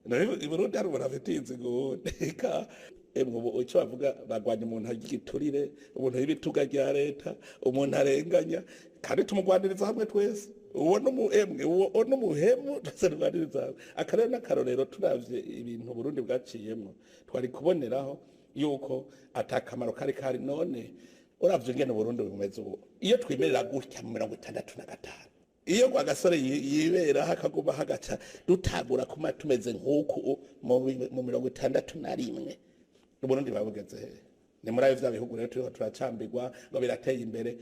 None i Burundi hari umuntu afitiye inzigo uwundi? Eka, emwe, ubu icyo bavuga bagwanya umuntu agiturire, umuntu y'ibituga rya leta, umuntu arenganya, kandi tumugwaniriza hamwe twese. Uwo n'umuhemwe, uwo n'umuhemu, twese turwaniriza hamwe. Akarero n'akarorero, turavye ibintu Burundi bwaciyemwo, twari kuboneraho yuko atakamaro kari kari. None uravye ingene Burundi bumeze ubu, iyo twimerera gutya mu 65, iyo kwa gasore yibera hakaguma hagaca dutagura kuma tumeze nk'uku mu 61, Uburundi babugeze hehe? Ni muri ayo vya bihugu rero turiko turacambirwa ngo birateye imbere.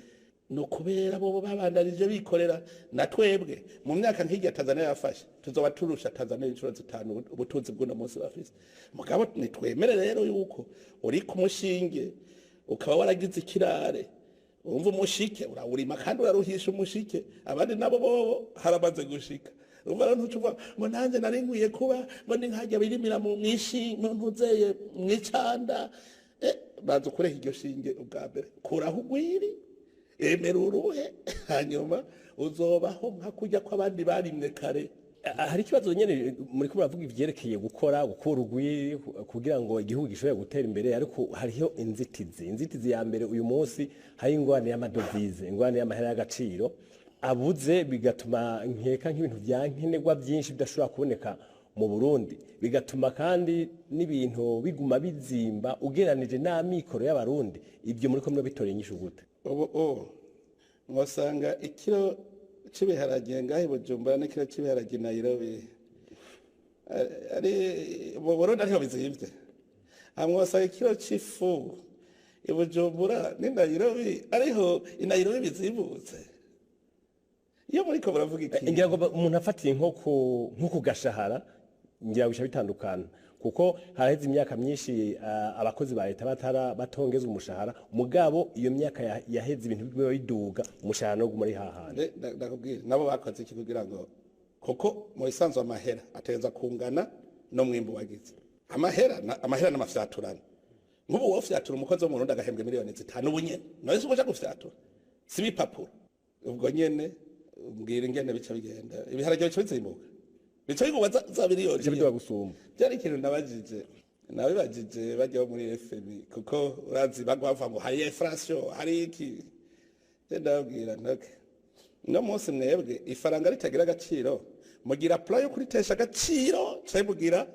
No kubera bo babandanije bikorera. Na twebwe mu myaka nk'irya Tanzania yafashe, tuzoba turusha Tanzania inshuro 5 ubutunzi bw'uno munsi bafise. Mugabo nitwemere rero yuko uri ku mushinge ukaba waragize ikirare, urumva umushike urawurima kandi uraruhisha umushike, abandi nabo bobo haramaze gushika. Urumva rero ntucuvuga ngo nanjye nari nkwiye kuba ngo ni nkajya birimira mu mwishinge ntuzeye mwicanda. Banza ukureho iryo shinge ubwa mbere, kuraho ugwiri, emera uruhe, hanyuma uzobaho nka kurya kw'abandi barimwe kare. Hari ikibazo nyene muri ko muravuga ivyerekeye gukora gukura urugwiri kugira ngo igihugu gishobore gutera imbere, ariko hariho inzitizi. Inzitizi ya mbere, uyu munsi hari ingorane y'amadovize, ingorane y'amahera y'agaciro abuze, bigatuma nkeka nk'ibintu vya nkenerwa byinshi bidashobora kuboneka mu Burundi, bigatuma kandi n'ibintu biguma bizimba ugereranije n'amikoro y'Abarundi. Ibyo muri ko murabitoreye inyishu gute? Ubu mwasanga ikiro c'ibiharage ngaho i Bujumbura n'ikiro c'ibiharage i Nairobi ari mu Burundi ariho bizimvye. Mwasanga ikiro c'ifu i Bujumbura n'i Nairobi ariho i Nairobi bizimbutse. Iyo muriko muravuga iki? Ngira ngo umuntu afatiye nko ku gashahara, ngira ngo bitandukana, kuko haraheze imyaka myinshi abakozi ba leta batara batongezwa umushahara, mugabo iyo myaka yaheze ibintu biba biduga, umushahara no guma ari hahandi. Ndakubwira nabo bakoze iki kugira ngo, kuko mu bisanzwe amahera ategereza kungana no mwimbu wagize. Amahera n'amafyaturano. Nk'ubu wofyatura umukozi wo mu Burundi agahembwa miliyoni 5 ubu nyene, none se uja gufyatura si ibipapuro? Ubwo nyene mbwira ingene bica bigenda, ibiharage bica bizimbuka, bica bigwa za miliyoni bica biduga gusumba. Byari ikintu nabibajije bajya muri FMI, kuko urazi bagwa bavuga ngo hari inflation, hari iki. Ndababwira ntoke no munsi mwebwe ifaranga ritagira agaciro, mugira plan yo kuritesha agaciro canke mugira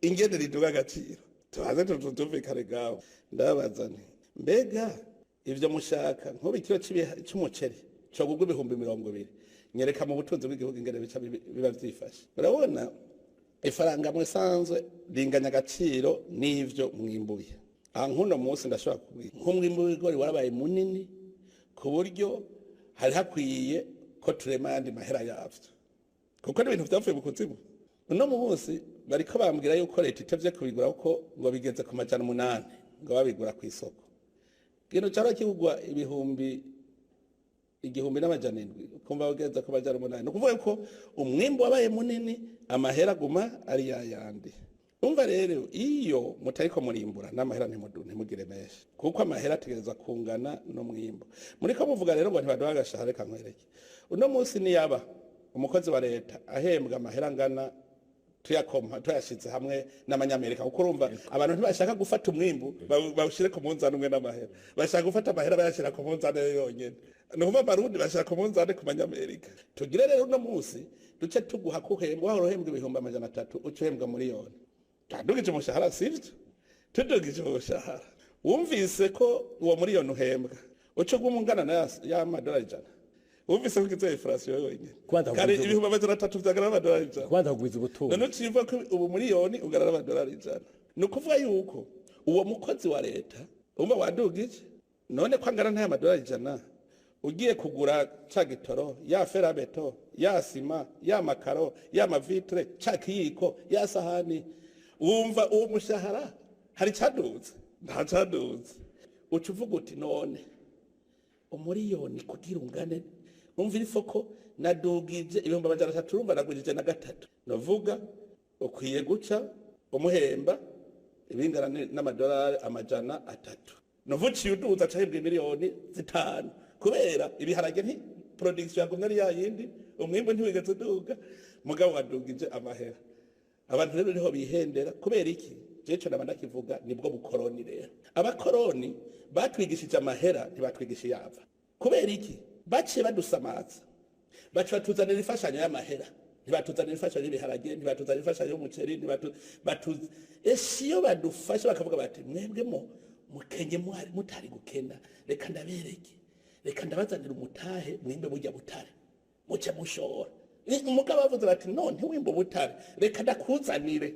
ingene riduga agaciro? Tubaze tutumvikane gaho. Ndababaza nti mbega ivyo mushaka, nk'ubu ikiro c'umuceri cogurwa 20,000, nyereka mu butunzi bw'igihugu ingene bica biba vyifashe. Urabona ifaranga musanzwe ringanya agaciro n'ivyo mwimbuye. Aha nk'uno munsi ndashobora kubwira nk'umwimbu w'ibigori warabaye munini ku buryo hari hakwiye ko turema ayandi mahera yavyo, kuko n'ibintu vyavuye mu kuzimu. Uno munsi bariko bambwira yuko leta itevye kubigura, kuko ngo bigeze ku 800 ngo babigura kw'isoko. Ikintu cara kigurwa 1700, ukumva bageze ku 800. Ni ukuvuga ko umwimbu wabaye munini, amahera aguma ari yayandi. Umva rero iyo mutariko murimbura n'amahera ntimugire menshi, kuko amahera ategerezwa kungana n'umwimbu. Muriko muvuga rero ngo ntibaduha agashahara, reka nkwereke. Uno munsi niyaba umukozi wa leta ahembwa amahera angana tuyakoma tuyashize hamwe n'amanyamerika, kuko urumva abantu ntibashaka gufata umwimbu bawushire ku munzani umwe n'amahera, bashaka gufata amahera bayashira ku munzani yonyene. Ni ukuvuga Abarundi bashaka ku munzani ku manyamerika. Tugire rero uno munsi duce tuguha kuhembwa, wahora uhembwa 300,000 uce uhembwa miliyoni. Tudugije umushahara, sivyo? Tudugije umushahara, wumvise ko uwo miliyoni uhembwa uce uguma na y'amadolari 100, wumvise ko ikize inflation yonyene kare 300,000 vyagana amadolari 100, kubanza kugwiza ubutunzi. None ucivuga ko ubu miliyoni ugana amadolari 100. Ni ukuvuga yuko uwo mukozi wa leta umva wadugije, none ko angana n'aya madolari 100, ugiye kugura ca gitoro, ya ferabeto, ya sima, ya makaro, ya mavitre, ca kiyiko, ya sahani, wumva uwo mushahara hari caduze? Nta caduze. Uca uvuga uti none umuriyoni kugira ungane, umva ifoko nadugije 300,000, urumva nagujije na 3, novuga ukwiye guca umuhemba ibingana n'amadolari 300, novuciye uduza cahembwa 5,000,000, kubera ibiharage nti production yagumye ari yayindi, umwimbu ntiwigeze uduga, mugabo wadugije amahera. Abantu rero niho bihendera. Kubera iki? Jewe naba ndakivuga, nibwo bukoroni rero. Abakoroni batwigishije amahera, ntibatwigisha yava. Kubera iki? Baciye badusamaza, baca batuzanira imfashanyo y'amahera, ntibatuzanira imfashanyo y'ibiharage, ntibatuzanira imfashanyo y'umuceri, ese iyo badufasha bakavuga bati mwebwe mo mukenye mutari gukena, reka ndabereke, reka ndabazanira umutahe mwimbe burya butare muce mushora. Umugabo bavuze bati none ntiwimbe ubutare, reka ndakuzanire.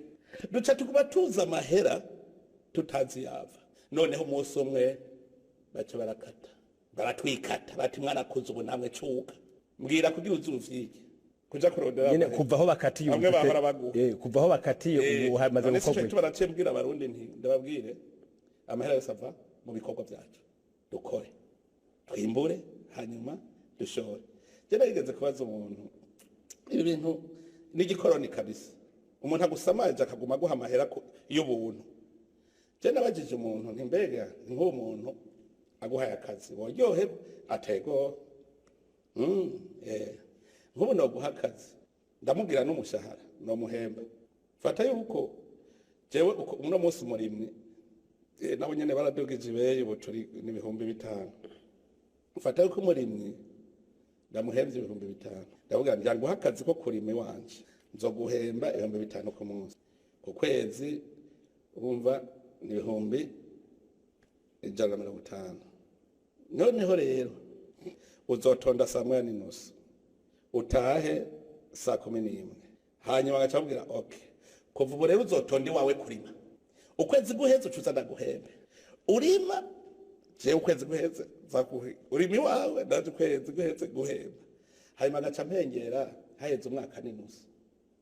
Duca tukuba tuza amahera tutazi yava. Noneho umunsi umwe baca barakata, Baratwikata bati mwarakuze ubu namwe cuka. Mbwira kugira uzuvyige kuja kurondera nyene kuva aho bakatiye bamwe bahora baguha. Kuva aho bakatiye ubu hamaze gukorwa iki? Baraciye mbwira abarundi nti ndababwire amahera yose ava mu bikorwa byacu, dukore twimbure hanyuma dushore. Je narigeze kubaza umuntu ibi bintu n'igikoroni kabisa, umuntu agusamaje akaguma aguha amahera y'ubuntu. Je nabajije umuntu nti mbega nk'uwo muntu aguhaye akazi woryoherwa? Atego nk'ubu noguha akazi ndamubwira n'umushahara nomuhemba, fata yuko jewe uno munsi umurimyi nabo nyene baradugije ibeyi ubu turi n'5,000, mfata yuko umurimyi ndamuhemvye 5,000, ndavuga ngira nguha akazi ko kurima iwanje nzoguhemba 5,000 ku munsi, ku kwezi urumva ni 150,000. Noneho rero uzotonda 1:30 utahe 11:00, hanyuma agaca amubwira okay, kuva ubu rero uzotonda iwawe kurima, ukwezi guheze ucuza ndaguhembe urima, jewe ukwezi guheze nzaguhe urima iwawe ndaje ukwezi guheze guhemba. Hanyuma agaca ampengera haheze umwaka n'inusu,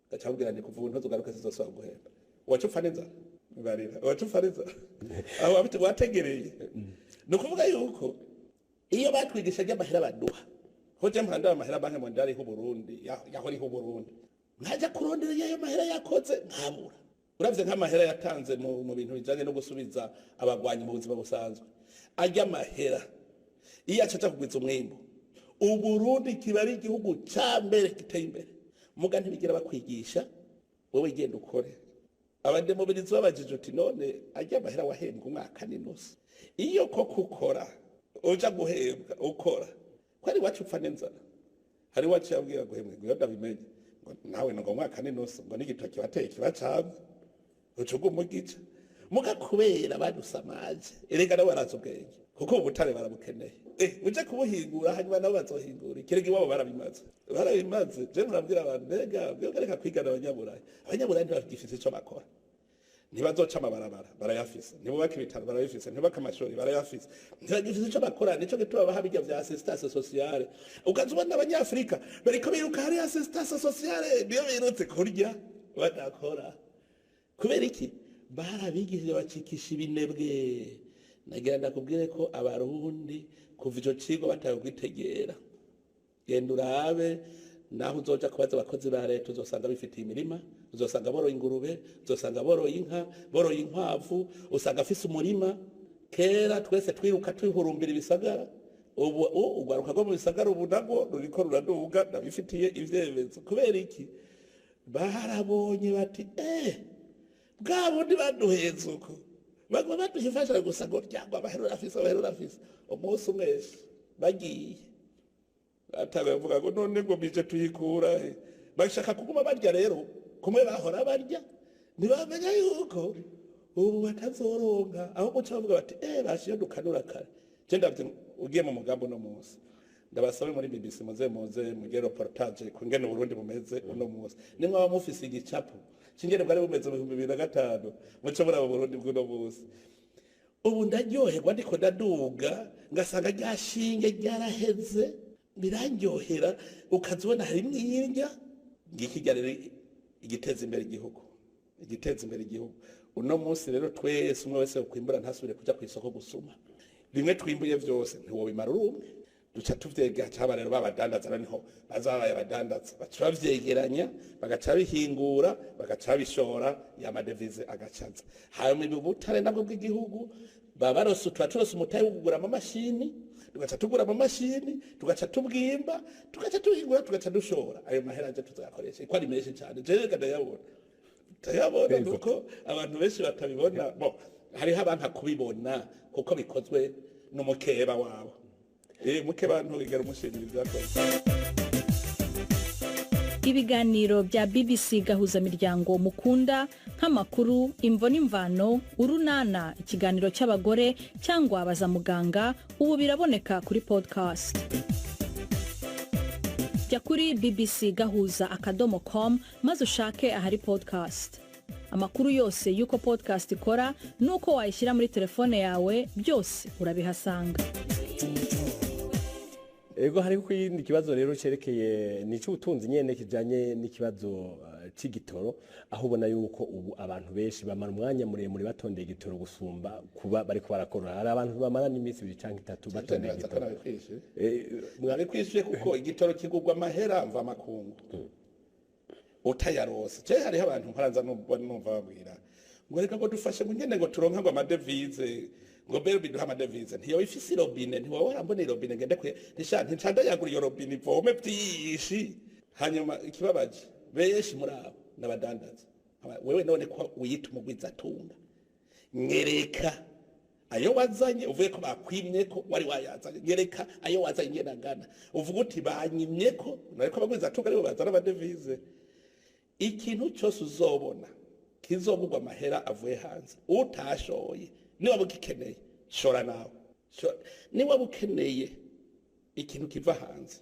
agaca amubwira nti kuva ubu ntuzogaruke sinzosubira guhemba. Waca upfa n'inzara barira, waca upfa n'inzara aho wategereye. Ni ukuvuga yuko iyo batwigisha ry'amahera baduha, ho je mpanda amahera Banque Mondiale y'u Burundi yaho iriho Burundi, nkaja kurondera ayo mahera yakoze nkabura. Uravye nk'amahera yatanze mu bintu bijanye no gusubiza abagwanyi mu buzima busanzwe, arya mahera iyo acaca kugwiza umwimbu, Uburundi kiba ari igihugu ca mbere giteye imbere. Muga ntibigira bakwigisha, wewe genda ukore. Abademobirizi babajije uti none arya mahera wahembwa umwaka n'inusu, iyo koko ukora uja guhembwa ukora ko ari iwacu upfa n'inzara. Hari iwacu yabwira guhembwa ngo ndabimenye, ngo nawe ngo umwaka n'inusu ngo n'igitoki wateye kiba camye ucuga umugica. Muga kubera badusamaje, erega nabo barazi ubwenge kuko ubutare barabukeneye, uje kubuhingura hanyuma nabo bazohingura ikirega iwabo barabimaze. Je murabwira abantu mbega mbega reka kwigana abanyaburayi, abanyaburayi ntibagifise ico bakora, ntibazoca amabarabara barayafise, ntibubaka ibitaro barabifise, ntibubaka amashuri barayafise, ntibagifise ico bakora. Nico gituma baha bijya vya assistance sociale, ukaza ubona abanyafrika bariko biruka hariya assistance sociale niyo birutse kurya badakora. Kubera iki? Barabigishije bacikisha ibinebwe. Nagira ndakubwire ko abarundi kuva ico cigo bataye kwitegera. Genda urabe naho uzoja kubaza abakozi ba leta, uzosanga bifitiye imirima, uzosanga boroye ingurube, uzosanga boroye inka, boroye inkwavu, usanga afise umurima. Kera twese twiruka twihurumbira ibisagara, ubu ugwaruka rwo mu bisagara ubu nagwo ruriko ruraduga, ndabifitiye ivyemezo. Kubera iki? Barabonye bati bwa bundi baduheze uko baguma baduha imfashanyo gusa ngo ryangwa amahera urafise, amahera urafise. Umunsi umwe bagiye batanguye kuvuga ngo none ngo bije tuyikura he? Bashaka kuguma barya rero kumwe bahora barya, ntibamenya yuko ubu batazoronka. Aho guca bavuga bati bashiye dukanura kare. Je ndavye ugiye mu mugambo no munsi, ndabasabe muri BBC muze mugere reportage kungene Burundi bumeze uno munsi. Nimwe aba mufise igicapo cingene bwari bumeze mu 2005 muco muri abo Burundi bw'uno munsi. Ubu ndaryoherwa ndiko ndaduga ngasanga ryashinge ryaraheze, birandyohera. Ukazibona harimwo irya ngiki rero igiteza imbere igihugu, igiteza imbere igihugu. Uno munsi rero twese umwe wese kwimbura ntasubire kuja kw'isoko gusuma. Bimwe twimbuye vyose ntiwobimara urumwe, duca tuvyega caba rero babadandaza niho bazabaye abadandaza, baca bavyegeranya bagaca bihingura bagaca bishora ya madevize agacaza. Hanyuma ubutare nabwo bw'igihugu babarose, tuba turose umutahe wo kugura amamashini, tugaca tugura amamashini, tugaca tubwimba, tugaca tuhingura, tugaca dushora. Ayo mahera aje tuzayakoresha ko ari menshi cyane. Je reka ndayabona nuko abantu benshi batabibona. Bo hariho abantu kubibona kuko bikozwe n'umukeba wabo. Mukeba ntugigera umushimira ibyakoze. Ibiganiro bya BBC gahuza miryango mukunda nk'amakuru, imvo n'imvano, urunana, ikiganiro cy'abagore cyangwa abaza muganga, ubu biraboneka kuri podcast. Jya kuri bbcgahuza.com maze ushake ahari podcast. Amakuru yose y'uko podcast ikora n'uko wayishyira muri telefone yawe byose urabihasanga. Ego, hariho ikindi kibazo rero cerekeye ni c'ubutunzi nyene, kijanye n'ikibazo c'igitoro, aho ubona yuko ubu abantu benshi bamara umwanya muremure batondeye igitoro gusumba kuba bariko barakora. Hari abantu bamara n'iminsi 2 canke 3 batondeye Nibaza ko igitoro. nabikwishuye. Nabikwishuye kuko igitoro kigurwa amahera mva makungu, utayarose je hariho abantu mparanza numva babwira ngo reka ngo dufashe, ngo nyene ngo turonke ngo amadevize, ngo mbere biduha amadevize. Ntiyo ifise irobine, ntiwowe warambona irobine ngende kwe ntisha nticanda yagura iyo robine ivome vyinshi. Hanyuma ikibabaje, benshi muri abo n'abadandaza. Wewe none ko wiyita umugwizatunga, nyereka ayo wazanye uvuye ko bakwimye ko wari wayazanye, nyereka ayo wazanye ingene angana, uvuga uti banyimye ko. Nariko abagwizatunga aribo bazana amadevize. Ikintu cyose uzobona kizogurwa amahera avuye hanze utashoye, niba ugikeneye shora nawe. Niba ukeneye ikintu kiva hanze,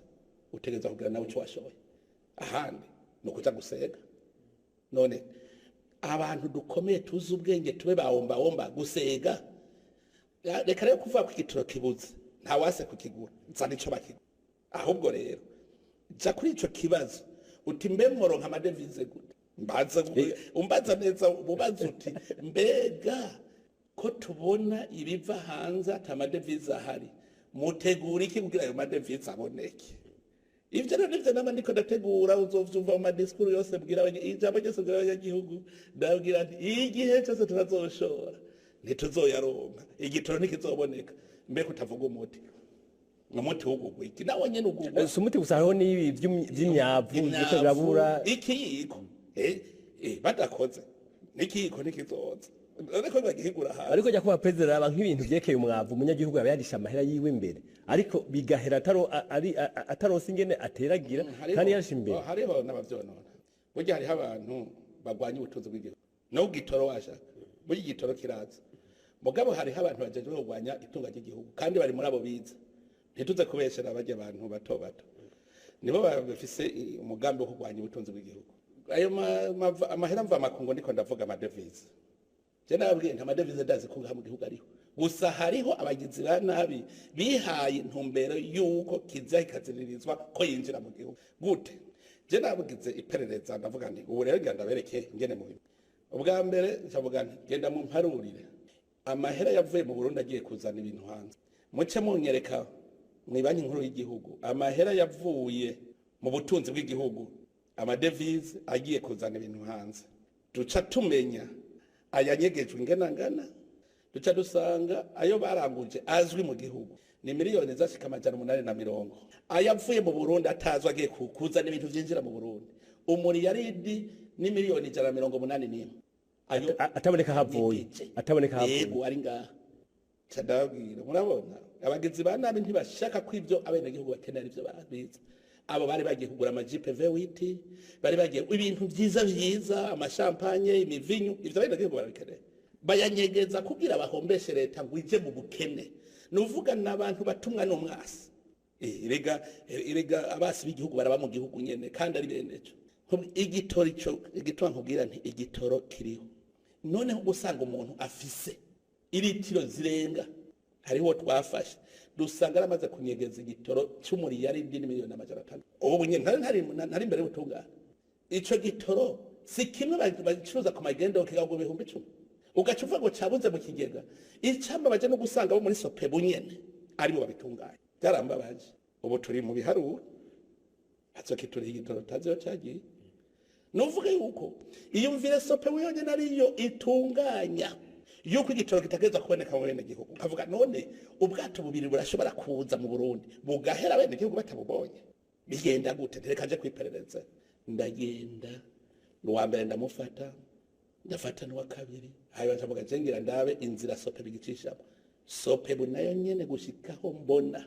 utegereza kugira nawe icyo washoye. Ahandi ni ukuja gusega. None abantu dukomeye tuzi ubwenge tube bawombawomba gusega? Reka rero kuvuga ko igitoro kibuze, ntawase kukigura, nzana ico bakigura. Ahubwo rero ja kuri ico kibazo uti mbe mworonka amadevize gute? Mbaza, umbaza neza, ubaza uti mbega ko tubona ibiva hanze ata amadevize ahari, mutegura iki kugira ayo madevize aboneke? Ivyo rero nivyo nama ndiko ndategura. Uzovyumva mu madisikuru yose mbwira ijambo ryose mbwira abanyagihugu, ndabwira nti igihe cyose tutazoshora ntituzoyaronka, igitoro ntikizoboneka. Mbega utavuga umuti, umuti wugugwa iki? Nawe nyene ugugwa. Si umuti gusa, hariho n'ibi vy'imyavu biriko birabura. Ikiyiko badakoze n'ikiyiko ntikizoza, ariko bagihigura hanze. Ariko jya kuba perezida, raba nk'ibintu vyerekeye umwavu, umunyagihugu aba yarisha amahera yiwe imbere, ariko bigahera ataronse ingene ateragira kandi yarisha imbere. Hariho n'abavyonona. Burya hariho abantu bagwanya ubutunzi bw'igihugu no gitoro washaka. Burya igitoro kiraza, mugabo hariho abantu bajejwe kurwanya itunga ry'igihugu, kandi bari muri abo biza. Ntituze kubeshera, barya abantu bato bato nibo bafise umugambi wo kurwanya ubutunzi bw'igihugu. Ayo amahera mva makungu ndiko ndavuga, amadevize, je nababwiye nti amadevize ndazi ko ngaha mu gihugu ariho, gusa hariho abagizi ba nabi bihaye intumbero y'uko kiza kikaziririzwa ko yinjira mu gihugu. Gute? Je nabugize iperereza, ndavuga nti ubu rero ngenda ndabereke ingene mu ubwa mbere ncavuga nti genda mu mparurire amahera yavuye mu Burundi agiye kuzana ibintu hanze, muce munyereka mu Banki Nkuru y'igihugu amahera yavuye mu butunzi bw'igihugu, amadevize agiye kuzana ibintu hanze, duca tumenya ayanyegejwe ingena ngana. Duca dusanga ayo baranguje azwi mu gihugu ni miliyoni zashika 840. Ayavuye mu Burundi atazwi agiye kuzana ibintu vyinjira mu Burundi, umuriyaridi ni miliyoni 181. Ayo Ataboneka havuye. N'igice. Ataboneka havuye. Yego, ari ngaha. Ca ndababwira, murabona abagizi ba nabi ntibashaka ko ibyo abenegihugu bakenera ivyo babiza. Abo bari bagiye kugura amajipe V8, bari bagiye ibintu vyiza vyiza, amashampanye, imivinyu, ivyo abenegihugu barabikeneye, bayanyegeza kugira bahombeshe leta ngo ije mu bukene. Nuvuga n'abantu batumwa n'umwasi. Erega abasi b'igihugu baraba mu gihugu nyene kandi ari beneco. Igitoro ico igitoro nkubwira nti igitoro kiriho. Noneho gusanga umuntu afise iritiro zirenga, hariho twafashe dusanga aramaze kunyegeza igitoro cy'umuriyaridi n'imiliyoni 500. Ubu nyene ntari imbere y'ubutungane. Ico gitoro si kimwe bagicuruza ku magendo kigagwa 10,000, ugaca uvuga ngo cabuze mu kigega. Icamba baje no gusanga bo muri SOPEBU nyene aribo babitunganya. Byarambabaje. Ubu turi mu biharuro, hazokituriha igitoro tazi iyo cagiye. Nuvuga yuko iyumvire SOPEBU yonyene ariyo itunganya yuko igitoro kitagereza kuboneka mu bene gihugu. Nkavuga none ubwato bubiri burashobora kuza mu Burundi bugahera bene gihugu batabubonye, bigenda gute? Ntereka nje kwiperereza. Ndagenda, uwa mbere ndamufata, ndafata n'uwa kabiri. Hanyuma ndavuga nje ngira ndabe inzira SOPEBU igicishamo. SOPEBU nayo nyene gushikaho mbona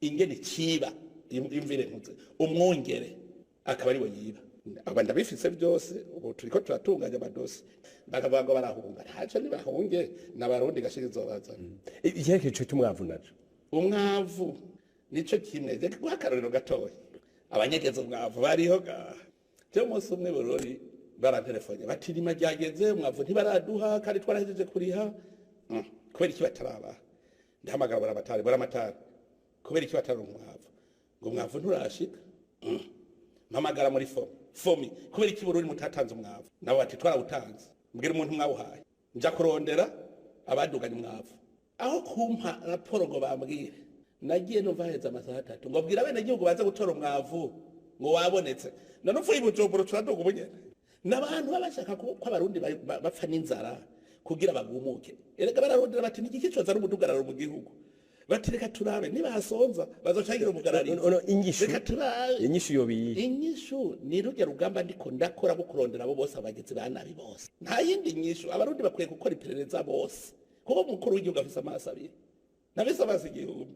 ingene ciba, imvire ntuze umwongere akaba ariwe yiba. Aba ndabifise byose. Ubu turiko turatunganya amadosi, bakavuga ngo barahunga, ntaco ntibahunge, n'abarundi gashirizo bazana. Icyerekezo ico cy'umwavu naco? Umwavu nico kimwe. Reka guha akarorero gatoya. Abanyegeza umwavu bariho ga je umunsi umwe Bururi barantelefone bati rima ryageze, umwavu ntibaraduha kandi twarahejeje kuriha. Kubera iki batarabaha? Ndahamagara buramatari. Buramatari Kubera iki bataronka umwavu? Ngo umwavu nturashika. Mpamagara muri FOMI, kubera iki Burundi mutatanze umwavu? Nabo bati twarawutanze. Mbwira umuntu mwawuhaye. Nja kurondera abaduganye umwavu, aho kumpa raporo ngo bambwire, nagiye numva haheze amasaha 3 ngo bwira abenegihugu baze gutora umwavu ngo wabonetse. None upfuye i Bujumbura turaduga ubunyene. N'abantu baba bashaka ko abarundi bapfa n'inzara kugira bagumuke. Erega bararondera bati niki coza n'umudugararo mu gihugu, bati reka turabe nibasonza bazocagira umugarariro. No, inyishu, reka turabe inyishu yobiye. Inyishu ni rujya rugamba ndiko ndakora rwo kurondera abo bose, abagizi ba nabi bose. Nta yindi nyishu. Abarundi bakwiye gukora iperereza bose, kuko umukuru w'igihugu afise amaso abiri, nabise amaso 1000.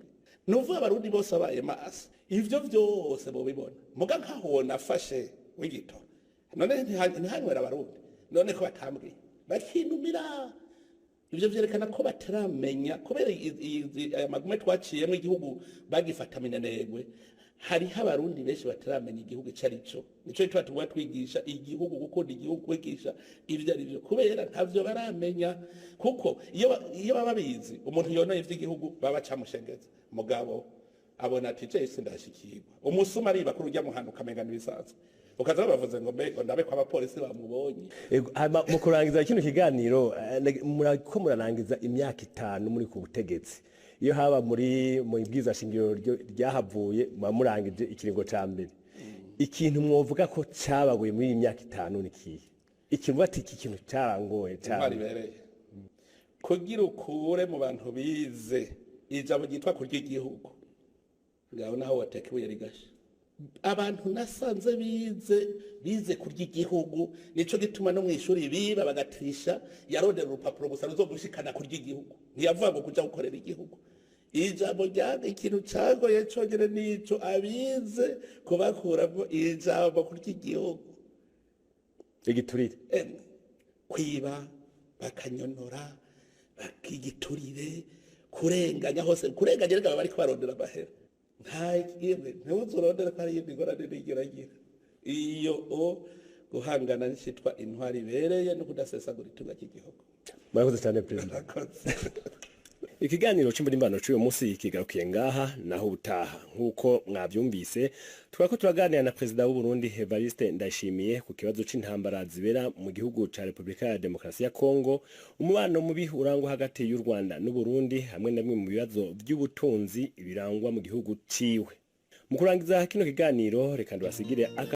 Nuvuga abarundi bose abaye maso, ivyo vyose bobibona. Muga nkaho nafashe w'igitoro, none ntihanywera abarundi? None ko batambwiye bakinumira? Ivyo vyerekana ko bataramenya, kubera aya magume twaciyemo igihugu bagifata minenegwe, hariho abarundi benshi bataramenya igihugu ico ari cyo. Nico gituma tuguma twigisha igihugu, gukunda igihugu, kwigisha ivyo ari vyo, kubera ntavyo baramenya. Kuko iyo baba bizi, umuntu yonoye ivy'igihugu baba bacamushengeza. Mugabo abona ati je sindashikirwa. Umusuma ariba kuri urya muhanda ukamenga n'ibisanzwe, ukaza bavuze ngo mbe ngo ndabe ko abapolisi bamubonye. Ego, hama mu kurangiza kino kiganiro, murako murarangiza imyaka 5 muri ku butegetsi. Iyo haba muri mu ibwiza shingiro ryahavuye, muba murangije ikiringo ca mbere. Ikintu mwovuga ko cabagoye muri iyi myaka 5 ni kihe? Ikintu bati iki kintu carangoye Intwari cane. ibereye kugira ukure mu bantu bize ijambo ryitwa kurya igihugu, ngaho naho wateka ibuye rigasha. Abantu nasanze bize kurya igihugu, nico gituma no mw'ishuri biba bagatirisha, yarondera urupapuro gusa ruzogushikana kurya igihugu, ntiyavuga ngo kuja gukorera igihugu. Ijambo rya ikintu cagoye conyene nico abize kubakuramo ijambo kurya igihugu. Igiturire. Emwe, kwiba, bakanyonora, bakigiturire, kurenganya hose, kurenganya. Reka baba bariko barondera amahera. Nta yemwe, ntiwuzurondere ko hari iyindi ngorane nigeragira iyo o guhangana n'icitwa intwari ibereye no kudasesagura itunga ry'igihugu. Murakoze cyane, Perezida. Murakoze. Ikiganiro c'imburimbaniro c'uyu munsi kigarukiye ngaha, naho ubutaha. Nk'uko mwavyumvise, twariko turaganira na Perezida w'u Burundi Evariste Ndayishimiye ku kibazo c'intambara zibera mu gihugu ca Repubulika ya Demokarasi ya Kongo, umubano mubi urangwa hagati y'u Rwanda n'u Burundi, hamwe na bimwe mu bibazo vy'ubutunzi birangwa mu gihugu ciwe. Mu kurangiza kino kiganiro, reka ndabasigire aka